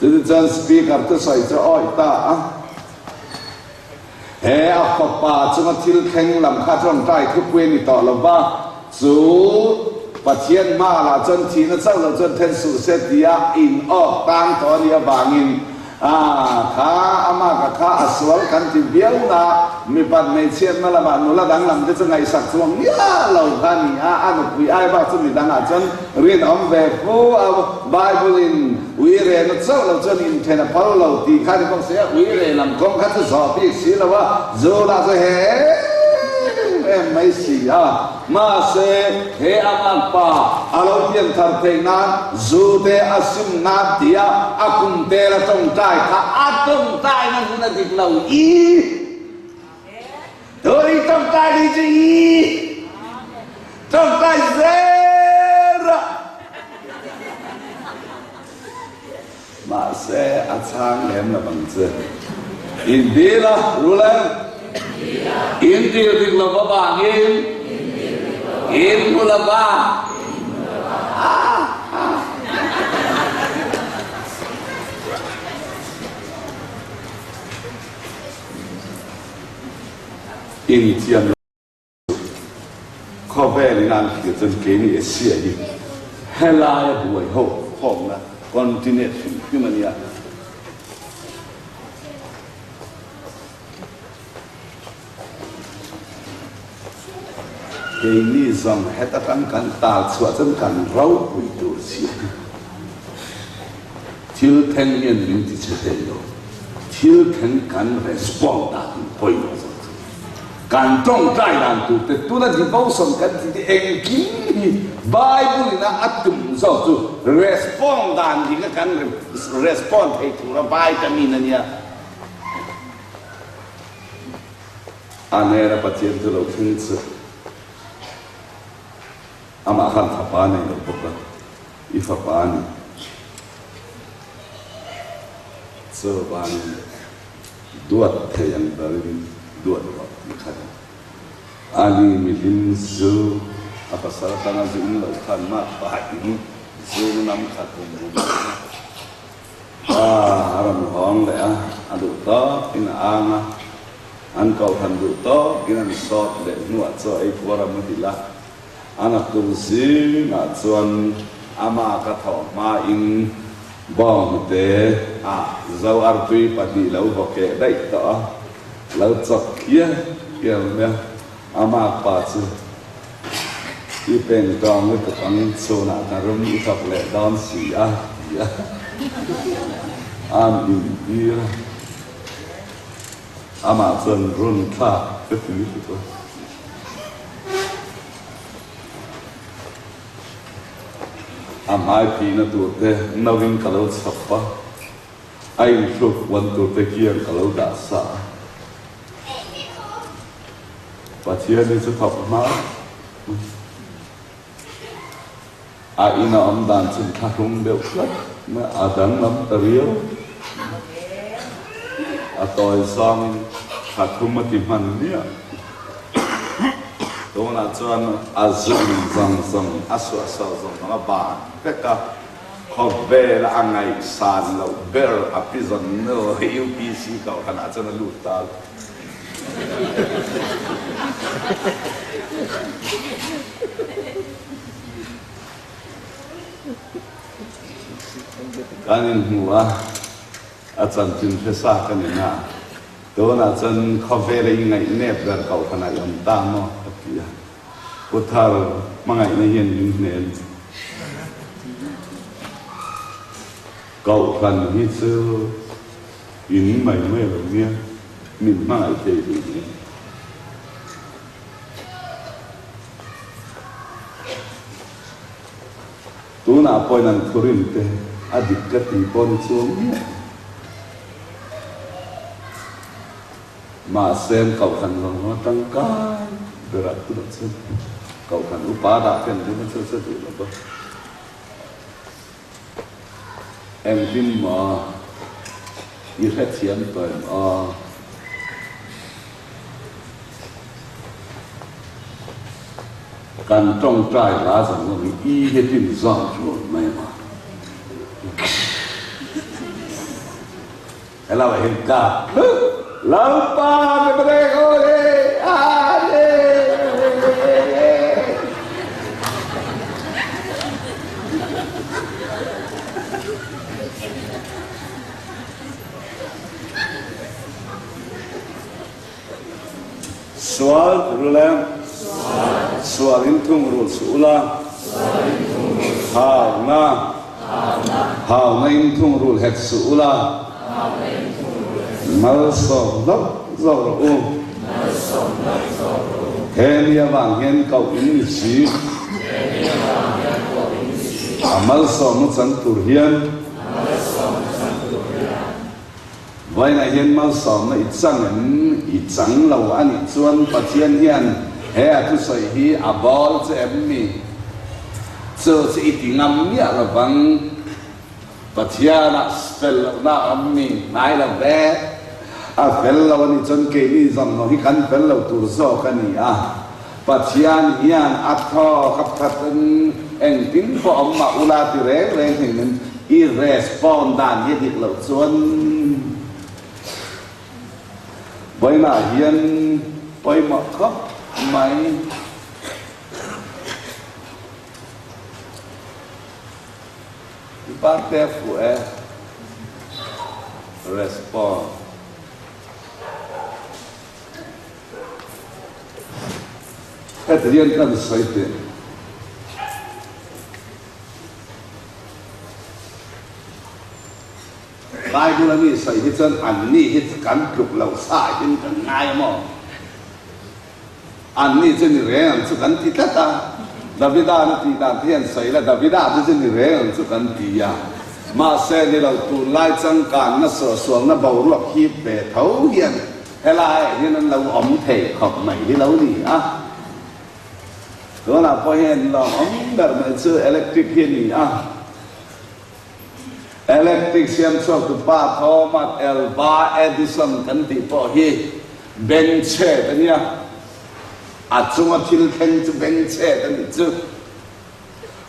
Chutichuan speaker thusawi chu a awih ta a. He a fapa chunga thil thleng lam kha chuan ṭai thupui a ni tawh lo va, chu Pathian hmalah chuan thihna chauh lo chuan then suh se tia in awk tang tawh a nih avangin. A kha ama ka kha a sual kan ti viau na, mipat hmeichhiatna lamah nula danglam te chu ngaihsak chuang miah lo kha a ni a, a nupui ai bak chu midang ah chuan rinawm ve fu a, Bible in ui rehna chauh lo chuan inthen a phal lo tih kha ni bawk si a, ui reh lam kawng kha chu zawh bik si lo a, zu lah chu he em em mai si a. Mahse, he a ngakpa a lo pian thar theih nan zu te a sim nan tia a kum tel a tawngtai kha a tawngtaina hun a dik lo i tui tawngtai ni chu i tawngtai zel rawh. Mahse, a chhang lem lo ang che. In dil a, Ruler? In dil dik lo avangin in hmu lo va. In thiam lo. Khawvel in an thlir chuan keini Asia hi helaia buai ho khawmna continent hrim hrim a nia. Keini zawng heta tang kan tal chhuah chuan kan ropui tur si a ni. Thil thleng hian min ti che thei lo. Thil thleng kan respond dan in pawimawh zawk chu. Kan tawngtai dan tur te tuna devotion kan tih te engkim hi Bible in a a tum zawk chu respond dan ding a kan respond thei tura vitamin a nia. A hnena Pathian chu lo thleng chu amah khan fapa nei lo bawk a, i fapa a ni. Chuvangin Duat thei ang berin duat rawh ti kha ni. Ani mihlim zu a pasal tanga zu in lo khan mah pahin zu nam khat bum bum a ni. A a rawn hawng leh a, a duh tawk in a ang a, an kohhran duh tawk in an sawt leh hnuah chaw ei puar a muhilh a, A naktuk zingah chuan ama ka thawh hmain bawnghnute ah zo artui pahnih lo vaw keh daih tawh a, lo chawk khial khial mai a. Ama pa chu i pen tawng lutuk ang chhunah ka rum i thawk leh dawn si a ti a, an intir a. Amah chuan run thlak ka ti lutuk a. A hmai phihna tur te no in ka lo chhawp a, a inthluk puan tur te kiang ka lo dah sa a. Pathian hi chu thawk hma a in a awm dan chu thlahrung deuh tlat mai a, a danglam ta riau. A tawi zawngin thla thum a ti hman miah. Tunah chuan a zum zawng zawng, a suahsuah zawng zawng a ban vek a, khawvel a ngaihsan loh ber a pi zawn nu UPC kohhranah chuan a lut ta. Kan inhmu a, a chanchin hre sa ka ni na. Tunah chuan khawvel a ingaih nep ber kohhran ah i awm ta maw? ka ti a. Pu Thar, hmangaihna hian min hne a ni. Kohhran hi chu in mai mai lo nia, min hmangaih thei duh hle. Tunah pawhin an thurin te a dik ka ti pawh ni chuang miah lo. Mahse an kohhran zawng zawng a tangkai berah tunah chuan kohhran upa dah te an ring a chu chu a duh lo va. Engtin maw i hrethiam tawh em aw? Kan tawngtai hla zawng zawng hi i hetin zawng thlun mai a maw? Hello hian ka Lalpa me pare ko le ale. Sual ti rul em? Sual in thungrul suh ula. Hauna. Hauna in thungrul hek suh ula. Malsawm hlauh zawk rawh u. He ni avang hian koh in ni si. A malsawmna chan tur hian. Vawiinah hian malsawmna i chang em? I chang lo a nih chuan Pathian hian he a thusawi hi a bawl che em ni? Chu chu i ti ngam miah lo vang. Pathianah fel lohna a awm mi? Hnai lo ve. A fel lo a nih chuan keini zawng zawng hi kan fel lo tur zawk a ni a. Pathian hian a thaw ka phat in engtin pawh awm mah ula ti reng reng hengin i respond dan hi a dik loh chuan vawiinah hian pawimawh khawp mai. I parte fuh e respond. Heti hian kan sawi teh. Bible a mi sawi hi chuan an ni hi kan tluk lo sa hin kan ngai a maw? An ni chu ni reng ang chu kan ti tlat a. Davida na tih dan te hian sawi la, Davida te chu ni reng ang chu kan ti a. Mahse ni lo tunlai changkanna suahsualna boruak hip ve tho hian Helaiah hian an lo awm thei khawp mai hi lo ni a. Tunah pawh hian lawng awm ber mai chu electric hi a ni a. Electric siam chhuak tu pa Thomas Alva Edison kan tih pawh hi beng chhet a nia. A chunga thil thleng chu beng chhet a nih chu.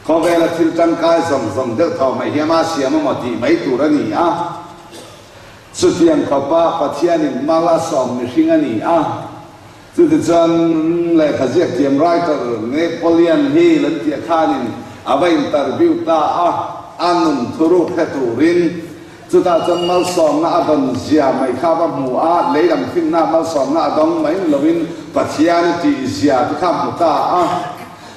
Khawvela thil tangkai zawng zawng deuh thaw mai hi ama siam amaw tih mai tur a ni a. Chutiang khawpa Pathianin mal a sawm mihring a ni a. Chutichuan lehkha ziak thiam writer Napoleon Hill an tih khanin a va interview ta a, a nun thuruk hre turin. Chutah chuan malsawmna a dawn zia mai kha va hmu a, lei lam finna malsawmna a dawng mai ni loin Pathian a tih zia te kha a hmu ta a.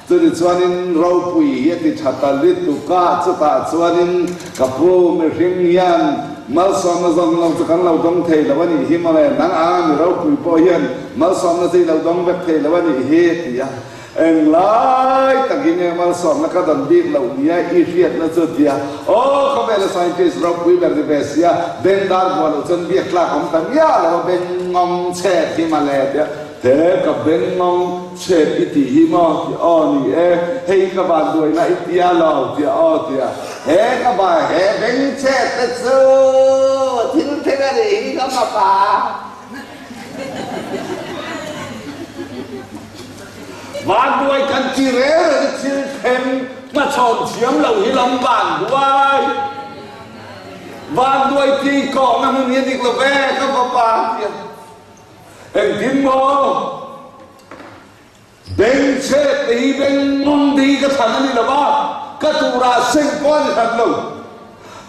Chutichuanin ropui hi a ti tha ta lutuk a, chutah chuanin ka pu mihring hian malsawmna zawng lo chu kan lo dawng thei lo a nih hi mawle, nang anga mi ropui pawh hian malsawmna chu i lo dawng vek thei lo a nih hi a ti a. Englai takin nge malsawmna ka dawn bik loh nia i hriatna chu a ti a. Aw khawvela scientist ropui ber ni ve sia, bengdar buah loh chuan biak tlak awm ta miah lo a, bengngawng chhet hi mawle a ti a. He ka bengngawng chhet i tih hi maw? Ti aw ni e, hei ka van duaina i tia lo tia aw tia. He ka van he beng chhet te chu thil thleng a nih hi ka fapa. Van duai kan ti rel reng thil thleng hmachhawn thiam lo hi lam van duai. Van duai ti kawhna hmun hi a dik lo ve ka fapa tia. Engtin maw? Beng chhet te hi beng ngawng te hi ka thlan a ni lo va, ka turah seng pawh a ni hran lo.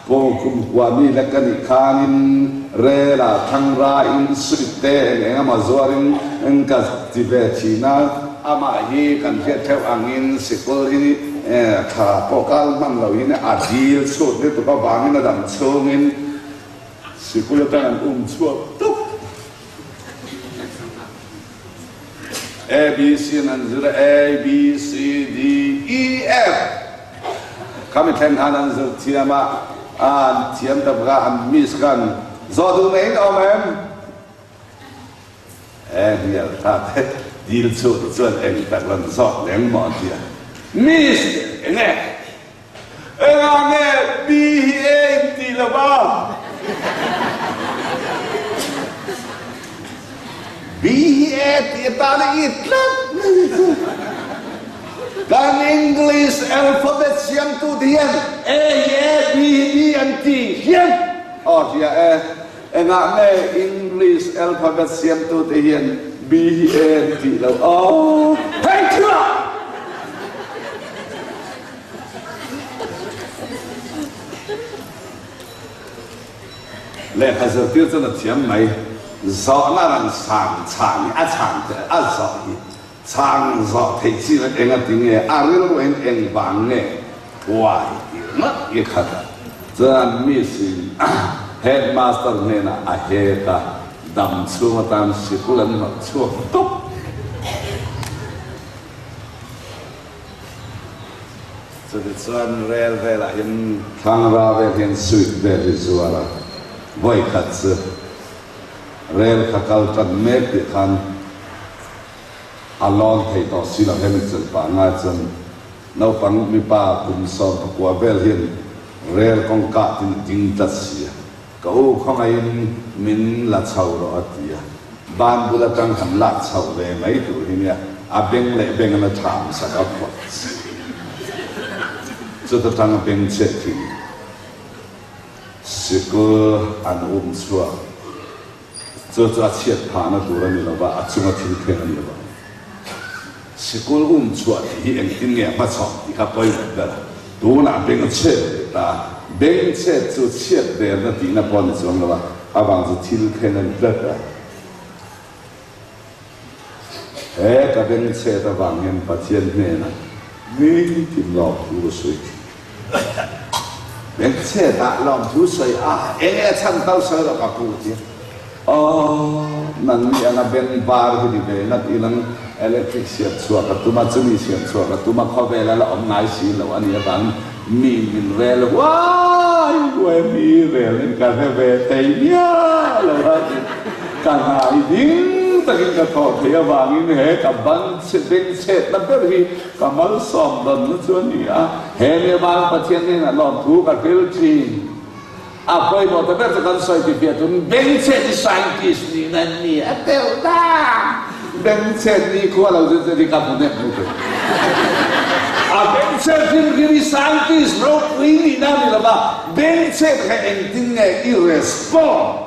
Paw kumkua mi lek ka nih khanin rel ah thlangra in suit te eng eng emaw zuarin ka ti ve thin a. Amah hi kan hriat theuh angin sikul hi thla pawh kal hman lohin a dil chhut lutuk avangin a dam chhungin Sikul atang an um chhuak tup. A, B, C an an zir a, A, B, C, D, E, F. Khami thleng khan an zir thiam a, an thiam ta bawk a, an miss khan zawh duh nei in awm em? E, hnial tha te dil chhuak te chuan eng tak lan zawk leng maw an ti a. Miss eng e? Engah nge B hi A in tih lo va? B hi A tih atana i tlat mai chu kan English alphabet siamtute hian A hi A, B hi B an ti hian aw hria e. Engah nge English alphabet siamtute hian B hi A an tih loh aw? Hei thil ah! Lehkha zirtir chuan a thiam mai. Zawhna ran sang chhan hi a chhan te a zawh hi chhang zawh theih chi la eng a ti nge a rilru in eng vang nge why tih ringawt hi khat a. Chuan miss in headmaster hnenah a hek a, dam chhung atan sikul an hnawt chhuak tawp. Chutichuan rel velah hian thlangra vel hian sweet vel hi zuar a, vawi khat chu rel kha kal tan mek tih khan a lawn thei tawh si lo hian chelh pah ngai chuan naupang mipa kum 19 vel hian rel kawngka tin a ding tlat si a, ka u khawngaihin min la chho rawh a ti a, ban bul atang han lak chhoh ve mai tur hi nia, a beng leh beng an a tham sak a phawt chuta tang a beng chhiat thin sikul an um chhuak chu chu a chhiat phahna tur a ni lo va, a chunga thil thleng a ni lo. Sikul um chhuah tih hi engtin nge a hmachhawn tih kha pawimawh ber a, tunah beng a chhet leh ta a, beng chhet chu chhiat derna tihna pawh a ni chuang lo a, avang chu thil thleng a ni tlat a. He ka beng chhet avang hian Pathian hnenah nitin lawmthu ka sawi thin. Beng chhetah lawmthu sawi a, enge a chhan tal sawi rawh ka pu tia. Aw, nangni anga beng var hi ni ve ngat ilang electric siam chhuah ka tum a, chumi siam chhuah ka tum a, khawvel a la awm ngai si lo a nih avangin mi min rel huai huai a, mi rel in ka hre ve thei miah lo a, ka ngai ding takin ka thawh theih avangin he ka ban beng chhetna ber hi ka malsawm dawnna chu a ni a, he mi avang Pathian hnenah lawmthu ka hril thin. A pawimawh ta ber chu kan sawi ti fiah tun bengchhet hi scientist nihna an ni a tel ta. Bengchhet ni khua lo chu chuti ka hmu nek hmu thei. A bengchhet hrim hrim hi scientist ropui nihna a ni lo va, bengchhet kha engtin nge i respond?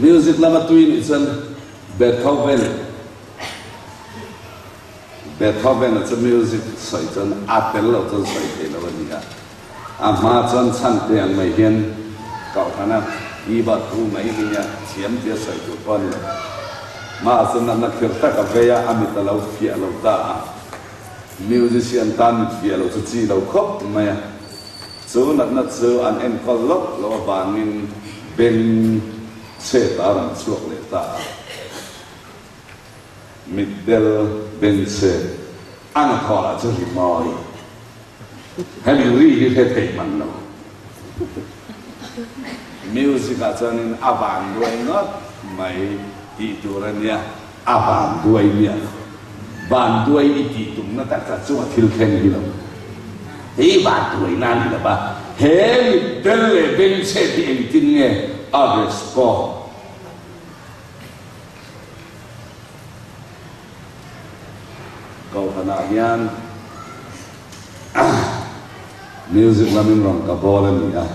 Music lama tui nih chuan Beethoven Beethoven a chu music sawi chuan a tel loh chuan sawi thei lo a ni a. A hma chuan chhan te ang mai hian Kohhrana keyboard thu mai hi nia thiam tia sawi tur pawh a ni lo. Mahse natna khir tak a vei a, a mit a lo fiah lo ta a. Musician tan mit fiah lo chu chi lo khawp mai a. Chu natna chu an enkawl lawk loh avangin beng chhet a rawn chhuak leh ta a. Mitdel beng chhet a hnathawh lah chu ri mawi. Hemi ri hi hre thei hman lo. Music ah chuanin a van duai ngawt mai tih tur a nia, a van duai miah lo. Van duai i tih tumna tak tak chu a thil thleng hi lo. Hei van duaina a ni lo va, he mitdel leh bengchhet hi engtin nge a respond? Kohhranah hian music lamin rawn ka bawl a ni a,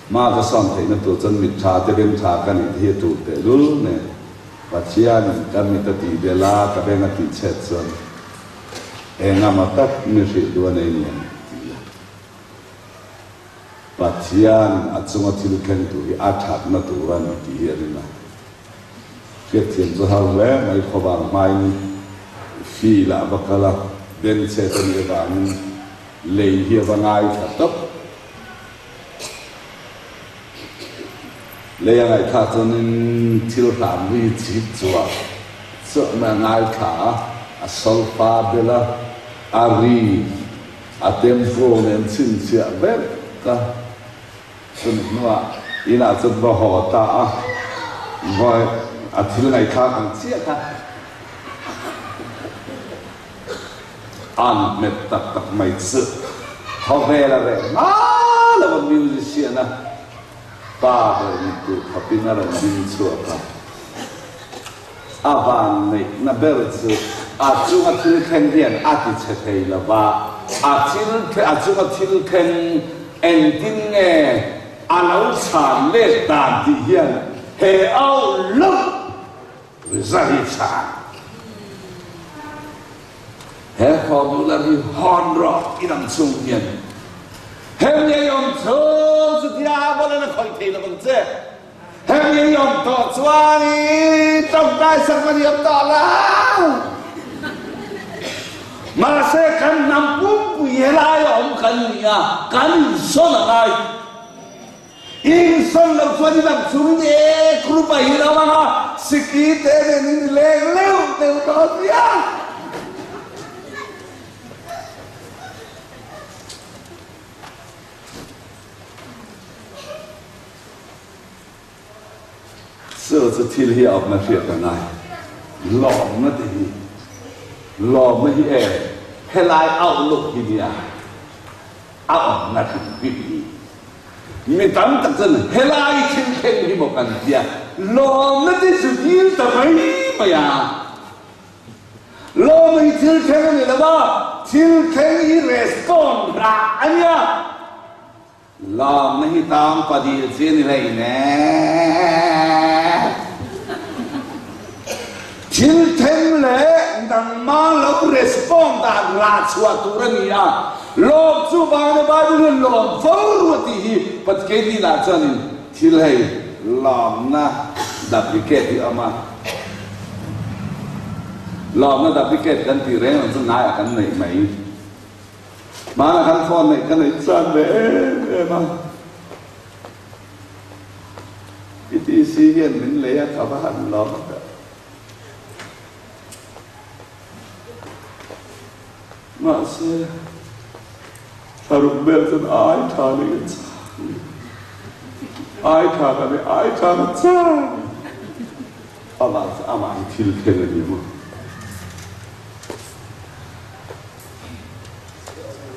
hma ka sawn theihna tur chuan mit tha te beng tha ka nih te hi a tul tehlul nen Pathianin ka mit a tih bel a, ka beng a tih chhet chuan engamaw tak mi hrilh duh a nei ni ang ti a. Pathianin a chunga thil thleng tur hi a thatna tur a ni tih hi a ring a. Hriatthiam chu har hle mai khawvar hmain field ah va kal a, bengchhet a nih avangin lei hi a va ngaithla tawp. Lei a ngaihthlak chuanin thil hram ri chip chuah chuah mai a ngaithla a, a solfa bel a, a ri, a tempo nen chhinchhiah vek a. Chumi hnuah inah chuan va haw ta a, vawi a thil ngaihthlak ang chiah kha an hmet tak tak mai chu khawvel a reh hma lo a musician a pa ber ni tur khawpin a rawn ding chhuak a. A vanneihna ber chu a chunga thil thleng hian a ti chhe thei lo va, a thil a chunga thil thleng engtin nge a lo chhan let dan tih hian he au loh riza hi chhan. He formula hi hawn rawh i dang chung hian Hemi a i awm chhung chu diabol in a khawih thei lo ang che. Hemi a i awm tawh chuan i tawngtai sak va ni awm tawh lo. Mahse kan hnam pumpui helai a awm kan ni a, kan insawn a ngai. I insawn loh chuan i dang chungin e group a hi lo ang a, siki te nen in i leng leuh deuh dawn nia. Chu chu thil hi a awmna hriat a ngai. Lawmna te hi, lawmna hi e helai outlook hi nia a awmna hrim hrim hi. Mi tam tak chuan helai thil thleng hi maw kan tia, lawmna te chu dil ta mai mai a. Lawm hi thil thleng a ni lo a, thil thleng hi respond rah a nia. Lawmna hi tang padil chi a ni hlei ne. Thil thleng leh nangmah lo respond dan rah chhuah tur a ni a. Lawm chu vang a Bible hian lawm fo ru a tih hi Pathian hnenah chuanin thil hei lawmna duplicate hi a awm a. Lawmna duplicate kan tih reng ang chu ngaiah kan neih mai. Hmanah khan phone neih ka neih chuan ve em em a. PTC hian min lei a ka va han lawm ta. Mahse, thlaruk vel chuan ai tha leh ka chang. Ai tha ka nei, ai tha ka chang. Amah chu amah hi thil thleng a ni maw?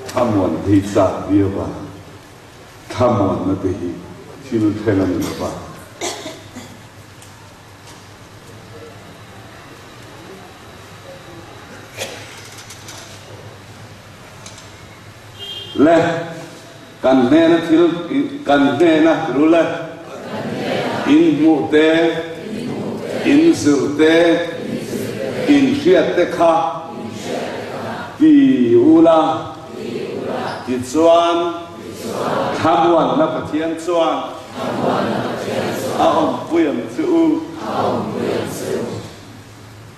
Thlamuan thei chak viau a, thlamuanna te hi thil thleng a ni lo va. Le, kan hnena thil, kan hnena ru le, in hmuh te, in zir te, in hriat te kha ti ula, tichuan thlamuanna Pathian chuan a awmpui ang che u.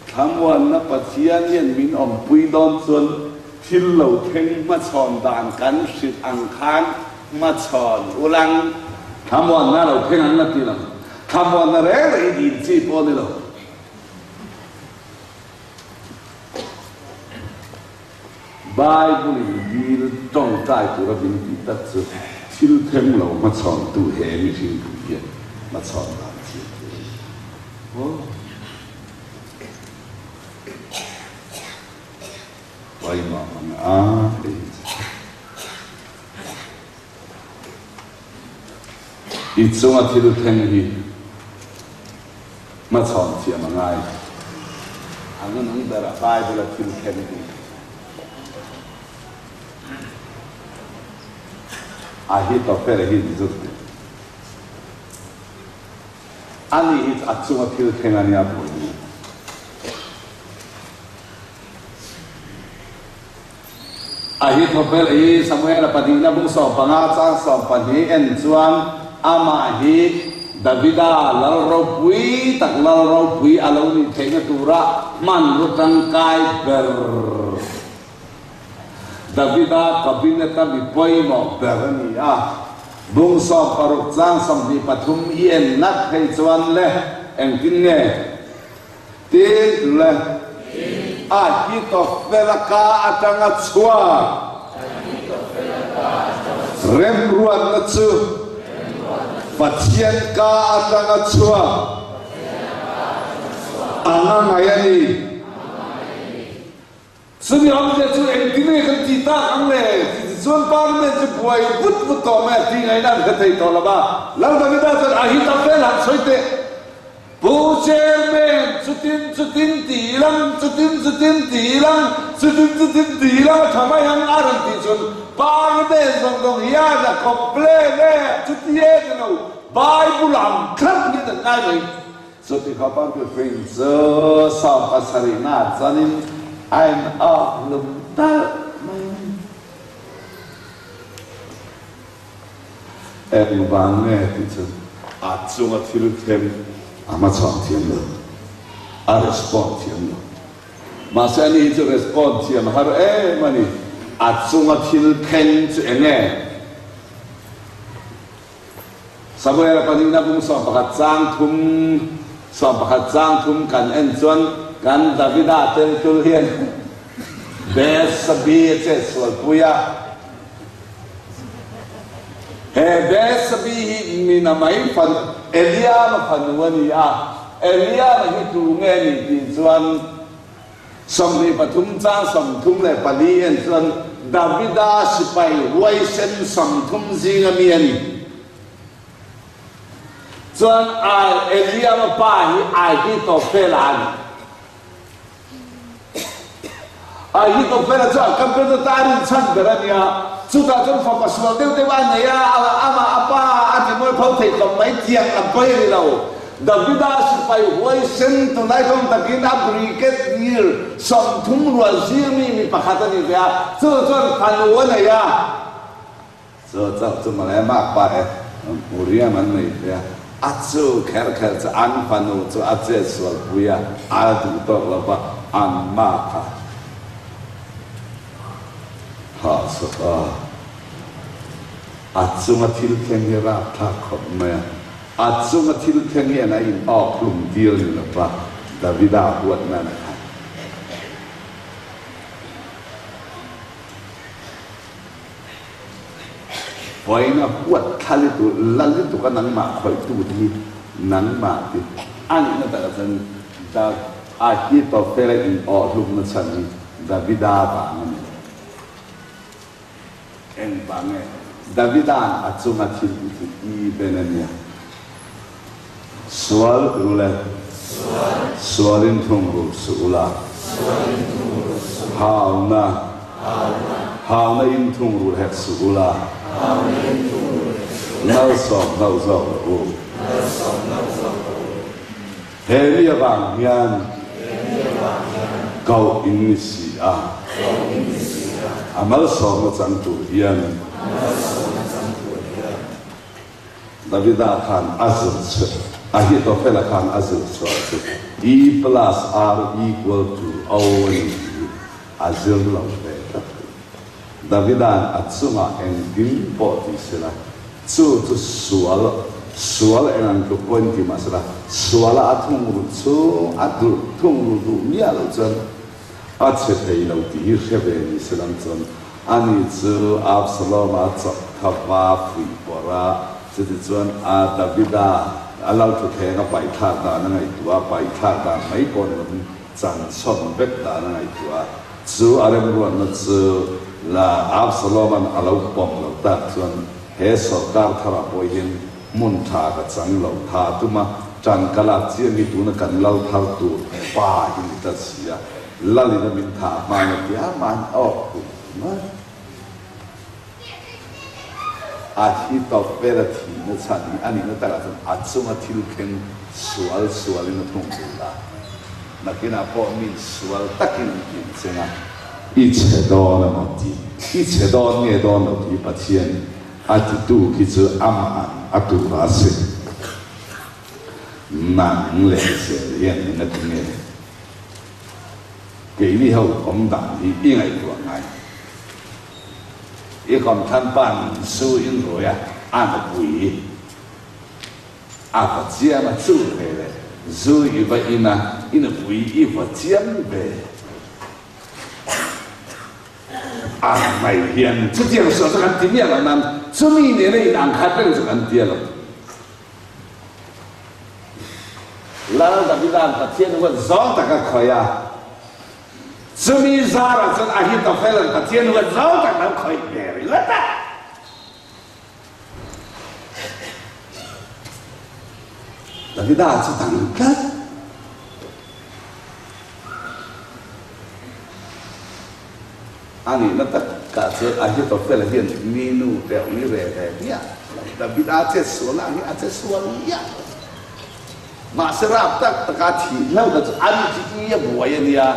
Thlamuanna Pathian hian min awmpui dawn chuan thil lo thleng hmachhawn dan kan hrilh ang khan hmachhawn ulang. Thlamuanna lo thleng ang a ti lo. Thlamuanna reng reng hi dil chi pawh a ni lo. Bible-in dil tawngtai tura min tih tak chu thil thleng lo hmachhawntu he mihring pui hian hmachhawn dan thiam tur a ni. Aw. Paimah ang a hei chu. I chunga thil thleng hi hmachhawn thiam a ngai. A nunung berah Bible-a thil thleng hi a hi tawp ber hi in zir teh. Ani hi a chunga thil thleng a nia buaini. Ahithophel i Samuela pahnihna bung 15 chang 12 en chuan amah hi Davida lal ropui tak lal ropui a lo nih theihna tura hmanraw tangkai ber Davida cabinet-a mi pawimawh ber a ni a. Bung 16 chang 23 i en ngat phei chuan le engtin nge? Tin le Ahithophela ka atanga chhuak remruatna chu Pathian ka atanga chhuak anga ngai a ni. Chumi awmzia chu engtin nge kan tih tak ang le? Tih chuan Parliament chu buai vut vut tawh mai a, tih ngaihna an hre thei tawh lo va. Lal Davida chuan Ahithophel han sawi teh. Pu Chairman, chutin chutin ti ilang, chutin chutin ti ilang, chutin chutin ti ilang a tha mai ang a rawn tih chuan Parliament zawng zawng hian a complain e, chuti e ti lo, Bible ang thlap hian an ngai mai. Chuti khawpa mihring chu 17 na chuanin. A in awk lum talh mai a ni. Engvang nge tih chu a chunga thil thleng a hmachhawn thiam lo, a respond thiam lo. Mahse ani hi chu respond thiam har em a ni. A chunga thil thleng chu eng nge? Samuela pahnihna bung 11 chang thum, 11 chang thum kan en chuan kan Davida tel tul hian Bethsabe a chetsualpui a. He Bethsabe hi mina mai fan, Eliama fanu a ni a. Eliama hi tu nge ni tih chuan 23 chang 34 en chuan Davida sipai huaisen 30 zinga mi a ni. Chuan Eliama pa hi Ahithophela a ni. Ahithophela chuan computer ta a rinchhan ber a nia, chutah chuan fapa sual deuh deuh a nei a, amah a pa a ti mualpho thei khawp mai tiang a pawi ri lo. Davida sipai huaisen tunlai thawng takin a brigadier 30 rual zirmi mi pakhat a ni ve a, chu chuan fanu a nei a. Chu chauh chu mawle makpa e Uriam an nei ve a, a chu kher kher chu an fanu chu a chet sual pui a, a duh tawk lo va, an mak a thah chhuak a, a chunga thil thleng hi rapthlak khawp mai a, a chunga thil thleng hian a in awk hlum tir ni lo va, Davida huat nan a khat. Vawiin a huat thla lutuk, la lutuk a nangmah khawihtu te hi nangmah ti a nihna takah chuan Da Ahithophela in awh hlumna chhan hi Davida vang a ni. Engvang nge Davida'n a chunga thil ti chu i ben a nia? Sual ti ule, sualin thungrul suh ula, hauna, hauna in thungrul hek suh ula, malsawm hlauh zawk rawh u. He mi avang hian koh in ni si a, a malsawmna chang tur hian. Davida khan a zir chhuah, Ahithophela khan a zir chhuah chu E plus R equal to O a ni tih hi a zir lo ve tlat a ni. Davida'n a chungah engtin pawh ti sela, chu chu sual, sual eng ang tluk pawhin ti mah sela, suala a thungrut chu a duh thungrut duh miah loh chuan a chhe thei lo tih hi hre ve ni selang chuan Ani chu Absalom-a chawk kha va fuih pawrh a, chutichuan a Davida a lal thutthleng a paihthlak dan a ngaihtuah a, paihthlak dan mai pawh ni lovin chanchhawn vek dan a ngaihtuah a. Chu a remruatna chu la Absalom-a'n a lo pawm lo tak chuan he sawrkar tharah pawh hian hmun tha ka chang lo, tha tum a, tan ka lak chiang hi tuna kan lal thar tur pa hi ni ta si a. Lalin a min thah hma na tia man awk tum mai. A thi tawp vel a thih na chhan hi a nihna takah chuan a chunga thil thleng sual sualin a thung tur a. Nakinah pawh min sual takin an tih cheng a. I chhe dawn emaw tih, i chhe dawn nge dawn lo tih Pathian a titu khi chu amah a tur a sin. Nang leh zel hian engatinge? Keini ho awm dan hi i ngaihtuah ngai. I kawmthlan pan su in ruai a, a nupui a va chiam a, chu ve le zu i va in a, i nupui i va chiam ve. A mai hian chutiang sual chu kan ti miah lo nan chumi nena inang khat reng chu kan ti a lo. Lal Davida'n Pathian huat zawng tak a khawih a, chumi zarah chuan Ahithophela'n Pathian huat zawng tak lo khawih ve ringawt a. Davida chu dang tlat. A nihna takah chuan Ahithophela hian mi nu deuh ni ve ve miah lo. Davida che sualna ang hi a che sual miah lo. Mahse rap tak taka thih hlauhna chu an chi i a buai a nia.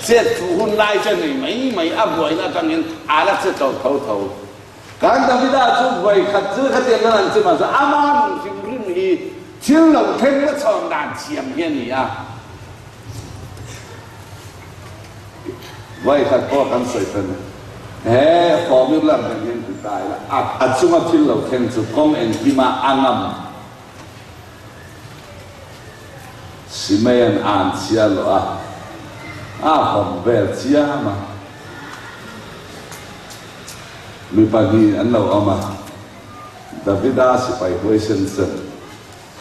Chet fuh hun lai che nei mai mai a buaina atangin a la che tawh tho tho. Kan Davida chu vawi khat chu khatiang kan han che mahse ama nun hrim hrim hi thil lo thleng na chhawn dan thiam hi a ni a. Vawi khat pawh kan sawi tan e. He formula nen hian ti ta ila a a chunga thil lo thleng chu kawng engkima a ngam. Simeian an chhia loh a, a hawm vel chiam a. Mi pahnih an lo awm a, Davida sipai huaisen chuan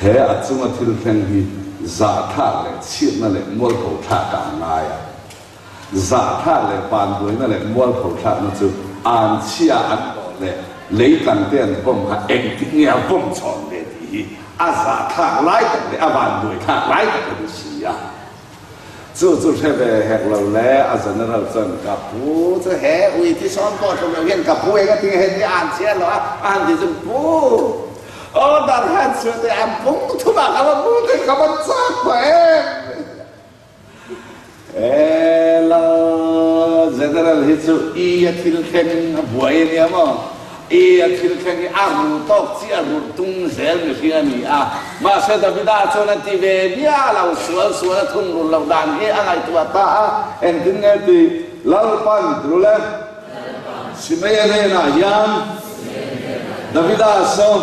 he a chunga thil thleng hi zahthlak leh chhiatna leh mualpho thlakah a ngai a. Zahthlak leh vanduaina leh mualpho thlakna chu an chhia an dawh leh leitlang te an vawm kha engtik nge a vawm chhawn ve tih hi a zahthlak lai tak leh a vanduai thlak lai tak a ni si a. Chu chu hre ve hek lo le a general chuan ka pu chu he ui thi sawn pawh hlum lo hian ka pu eng a tinge heti an chhia lo a a han ti chu pu order han chhuah teh an pung thumah ka va pu teh ka va chak tawh em. Ela General hi chu i a thil thleng a buai a nia maw? I a thil thleng hi a ru tawk chi a rulh tung zel mihring a ni a. Mahse Davida chuan a ti ve viau lo, sual sual a thun rulh loh dan hi a ngaihtuah ta a, engtin nge ti Lalpan tul e? Simeia hnenah hian Davida saw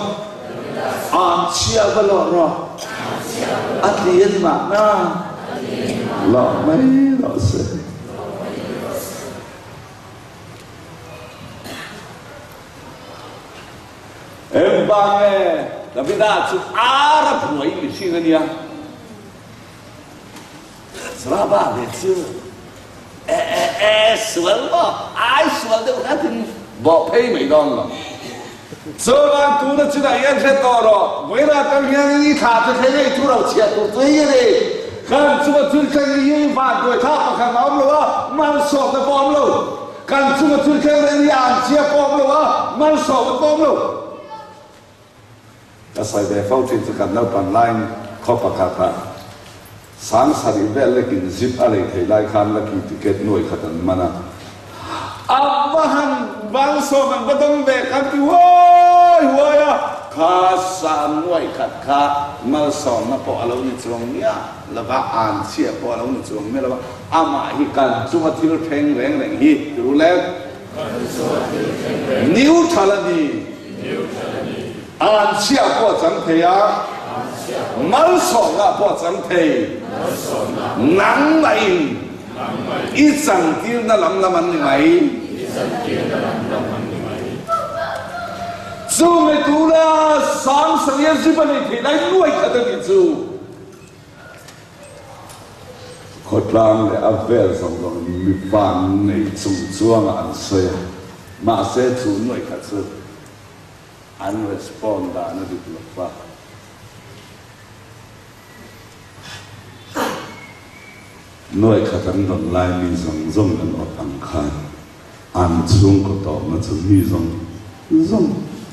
An chhia va lawh rawh a ti a ni mahna lawh mai rawh se. Engvang nge Davida chu ar a buai mihring a nia. Zraba ve chu e e e sual maw ai sual deuh hratin bawh phei mai dawn lo. Chuan tuna chunah hian hre tawh rawh, vawiin atang hian i thla chu thleng ei thu ro chhiah tur chu hei a ni. Kan chunga thil thleng hi i van duai thlak pakhat a awm lo a, malsawmna pawh a awm lo. Kan chunga thil thleng reng hi an chhia pawh a awm lo a, malsawmna pawh a awm lo. Ka sawi ve fo thin chu kan naupang laiin khaw pakhatah 7000 vel lekin zip a lei thei lai khan lucky ticket nuai khat an man a. A va han malsawm an va dawng ve kan ti huai huai a, kha sa nuai khat kha malsawmna pawh a lo ni chuang miah lo va, an chhia pawh a lo ni chuang miah lo va, amah hi kan chunga thil thleng reng reng hi ti ru le. Neutral a ni. An chhia pawh a chang thei a, malsawmna pawh a chang thei. Nangmahin i changtirna lam lam an ni mai. Chu mi tuna Sangsaria zip a nei theih lai nuai khat a nih chu. Khawtlang leh a vel zawng zawng mi van nei chung chuangah an sawi a, mahse chu nuai kha chu an respond dan a dik lo va. Nuai khat an rawn lai mi zawng zawng an awt ang khan an chhungkaw tawpna chu mi zawng zawng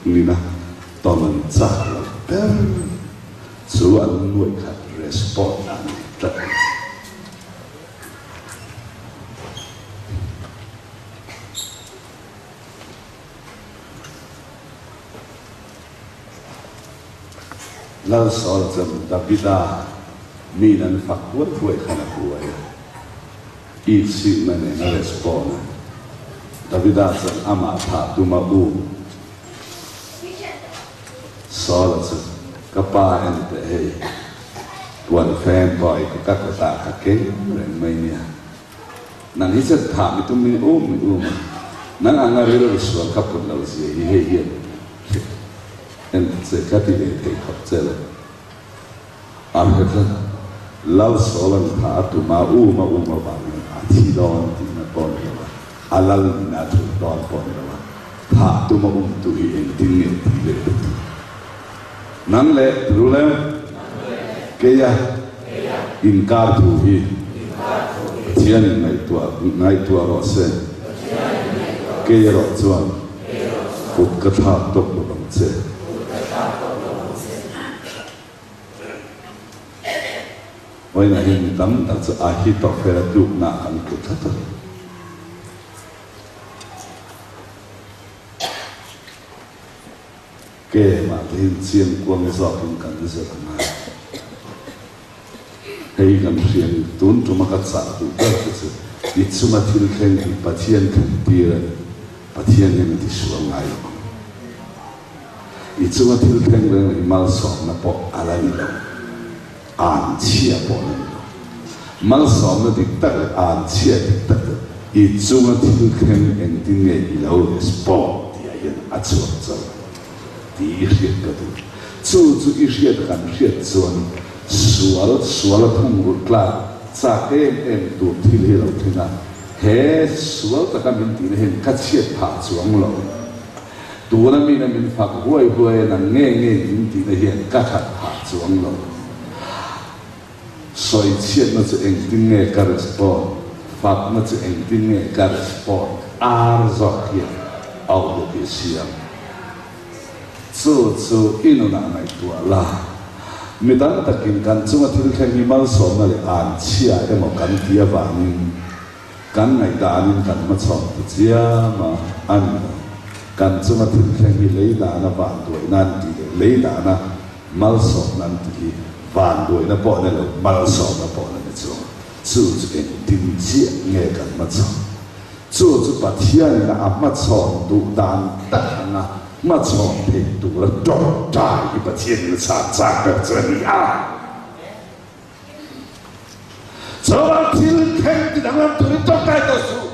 nina tawn an chak lo ber. Chu an nuaih khat respond a ni tlat a ni. Lal Saul chuan Davida miin an fak huai huai khan a buai a, itsikna nen a respond a. Davida chuan amah thah tum a um. Saul-a chu, Ka pa en teh hei, puan feng pawh i ka kutah ka keng reng mai nia. Nang hi chuan thah mi tum min um mi um a, nang anga rilru sual ka put lo zia hi hei hian en che ka ti ve thei khawp che lo. A hre tlat, Lal Saul-a'n thah a tum a, um a um avangin a thi dawn tihna pawh ni lo a, a lal nihna a thulh dawn pawh ni lo a, thah tum a um tu hi engtin nge tih leh duh tu? Nang leh Tirulem, keia inkar thu hi Pathianin ngaihtuah ngaihtuah rawh se, kei erawh chuan kut ka thlak tawp lo ang che. Vawiinah hian mi tam tak chu Ahithophela tluknaah kan tlu tlat a ni. Kemah te hian chiang kuang zawkin kan zir a ngai. Hei kan hria ni, tun tuma ka chah duh ber te chu i chunga thil thleng hi Pathian thlen tir a ni, Pathian hian a tisual ngai lo ang. I chunga thil thleng reng hi malsawmna pawh a la ni lo, anchhia pawh a la ni lo. Malsawmna dik tak leh anchhia dik tak chu i chunga thil thleng engtin nge i lo respond tih ah hian a chhuak chauh. Tih i hriat ka duh. Chu chu i hriat a kan hriat chuan sual, sual a thungrulh tlak chak em em tur thil hi a lo thleng a, he sual taka min tihna hian ka chhiat phah chuang lo. Tuna mina min fak huai huai a nang nge nge min tihna hian ka that phah chuang lo. Sawi chhiatna chu engtin nge ka respond, fakna chu engtin nge ka respond, ar zawk hian auh hi a siam. Chu chu i nunah ngaihtuah la. Mi tam takin kan chunga thil thleng hi malsawmna leh an chhia emaw kan ti avangin kan ngaihdanin kan hmachhawn ta chiam a, a ni lo. Kan chunga thil thleng hi lei dana vanduaina an tih leh lei dana Malsawmna an tih hi vanduaina pawh a ni lo, malsawmna pawh a ni chuang. Chu chu engtin chiah nge kan hmachhawn? Chu chu Pathianin a hmachhawn duh dan tak anga hmachhawn thei tura tawngtai hi Pathianin a chhan chak ber chu a ni a. Chuan thil thleng ti danglam turin tawngtai tawh suh.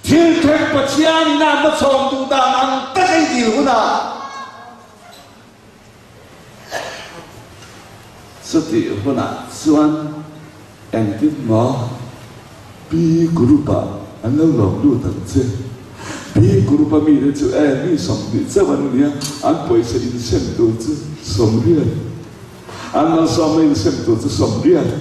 Thil thleng Pathianin a hmachhawn duh dan ang tak ei dil hunah Chutih hunah chuan engtin maw Pi Group-ah an lo lawm lut ang che. Pi Group-a mite chu e mi 20 chauh an nia, an pawisa insem tur chu 80, an malsawmna insem tur chu 80.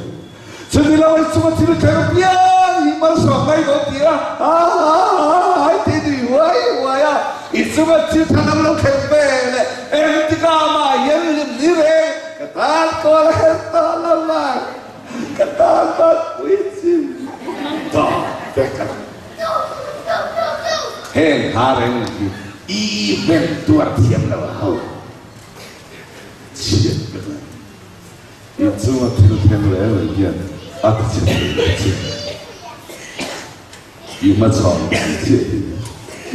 Chumi lo ei chunga thil thleng apiang hi malsawm mai dawn ti a, ha ha ha ha i ti nui huai huai a, i chunga thil thleng lo thleng ve leh engtikah mah hian hlim ni reng ka tan kawl a herh tawh lo vang, ka tan ban pui chim tawh vek a. Heng ha reng hi i veng tuar thiam lo a ho chhiat vek a ni. I chunga thil thleng reng reng hian a ti chhe thei lo che. I hmachhawn dan chiah hi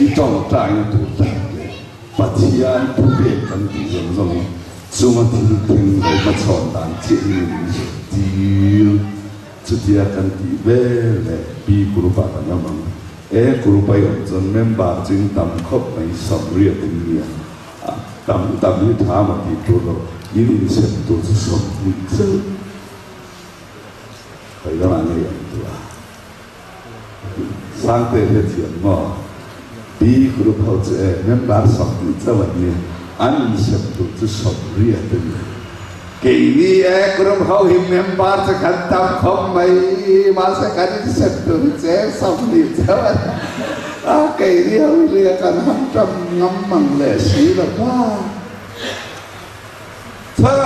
i tawngtaina tur tak leh Pathian thupek kan tih zawng zawng hi chunga thil thleng lo hmachhawn dan chiah hi min zirtir. Chutia kan tih vel leh Pi Group-ah kan awm ang. E Group-a i awm chuan member chu in tam khawp mai 80 in nia. A tam tam hi tha maw tih tur lo, in insem tur chu 20 chauh khawi lamah ngei awm tur a. Sangte hi a thiam maw? B group ho chu e member 20 chauh an ni, an insem tur chu 80 a ni. Keini e group ho hi member chu kan tam khawp mai, mahse kan insem tur hi cheng 20 chauh a ni. A keini ho hi ria kan han tam ngam mang leh si lo va. Tha!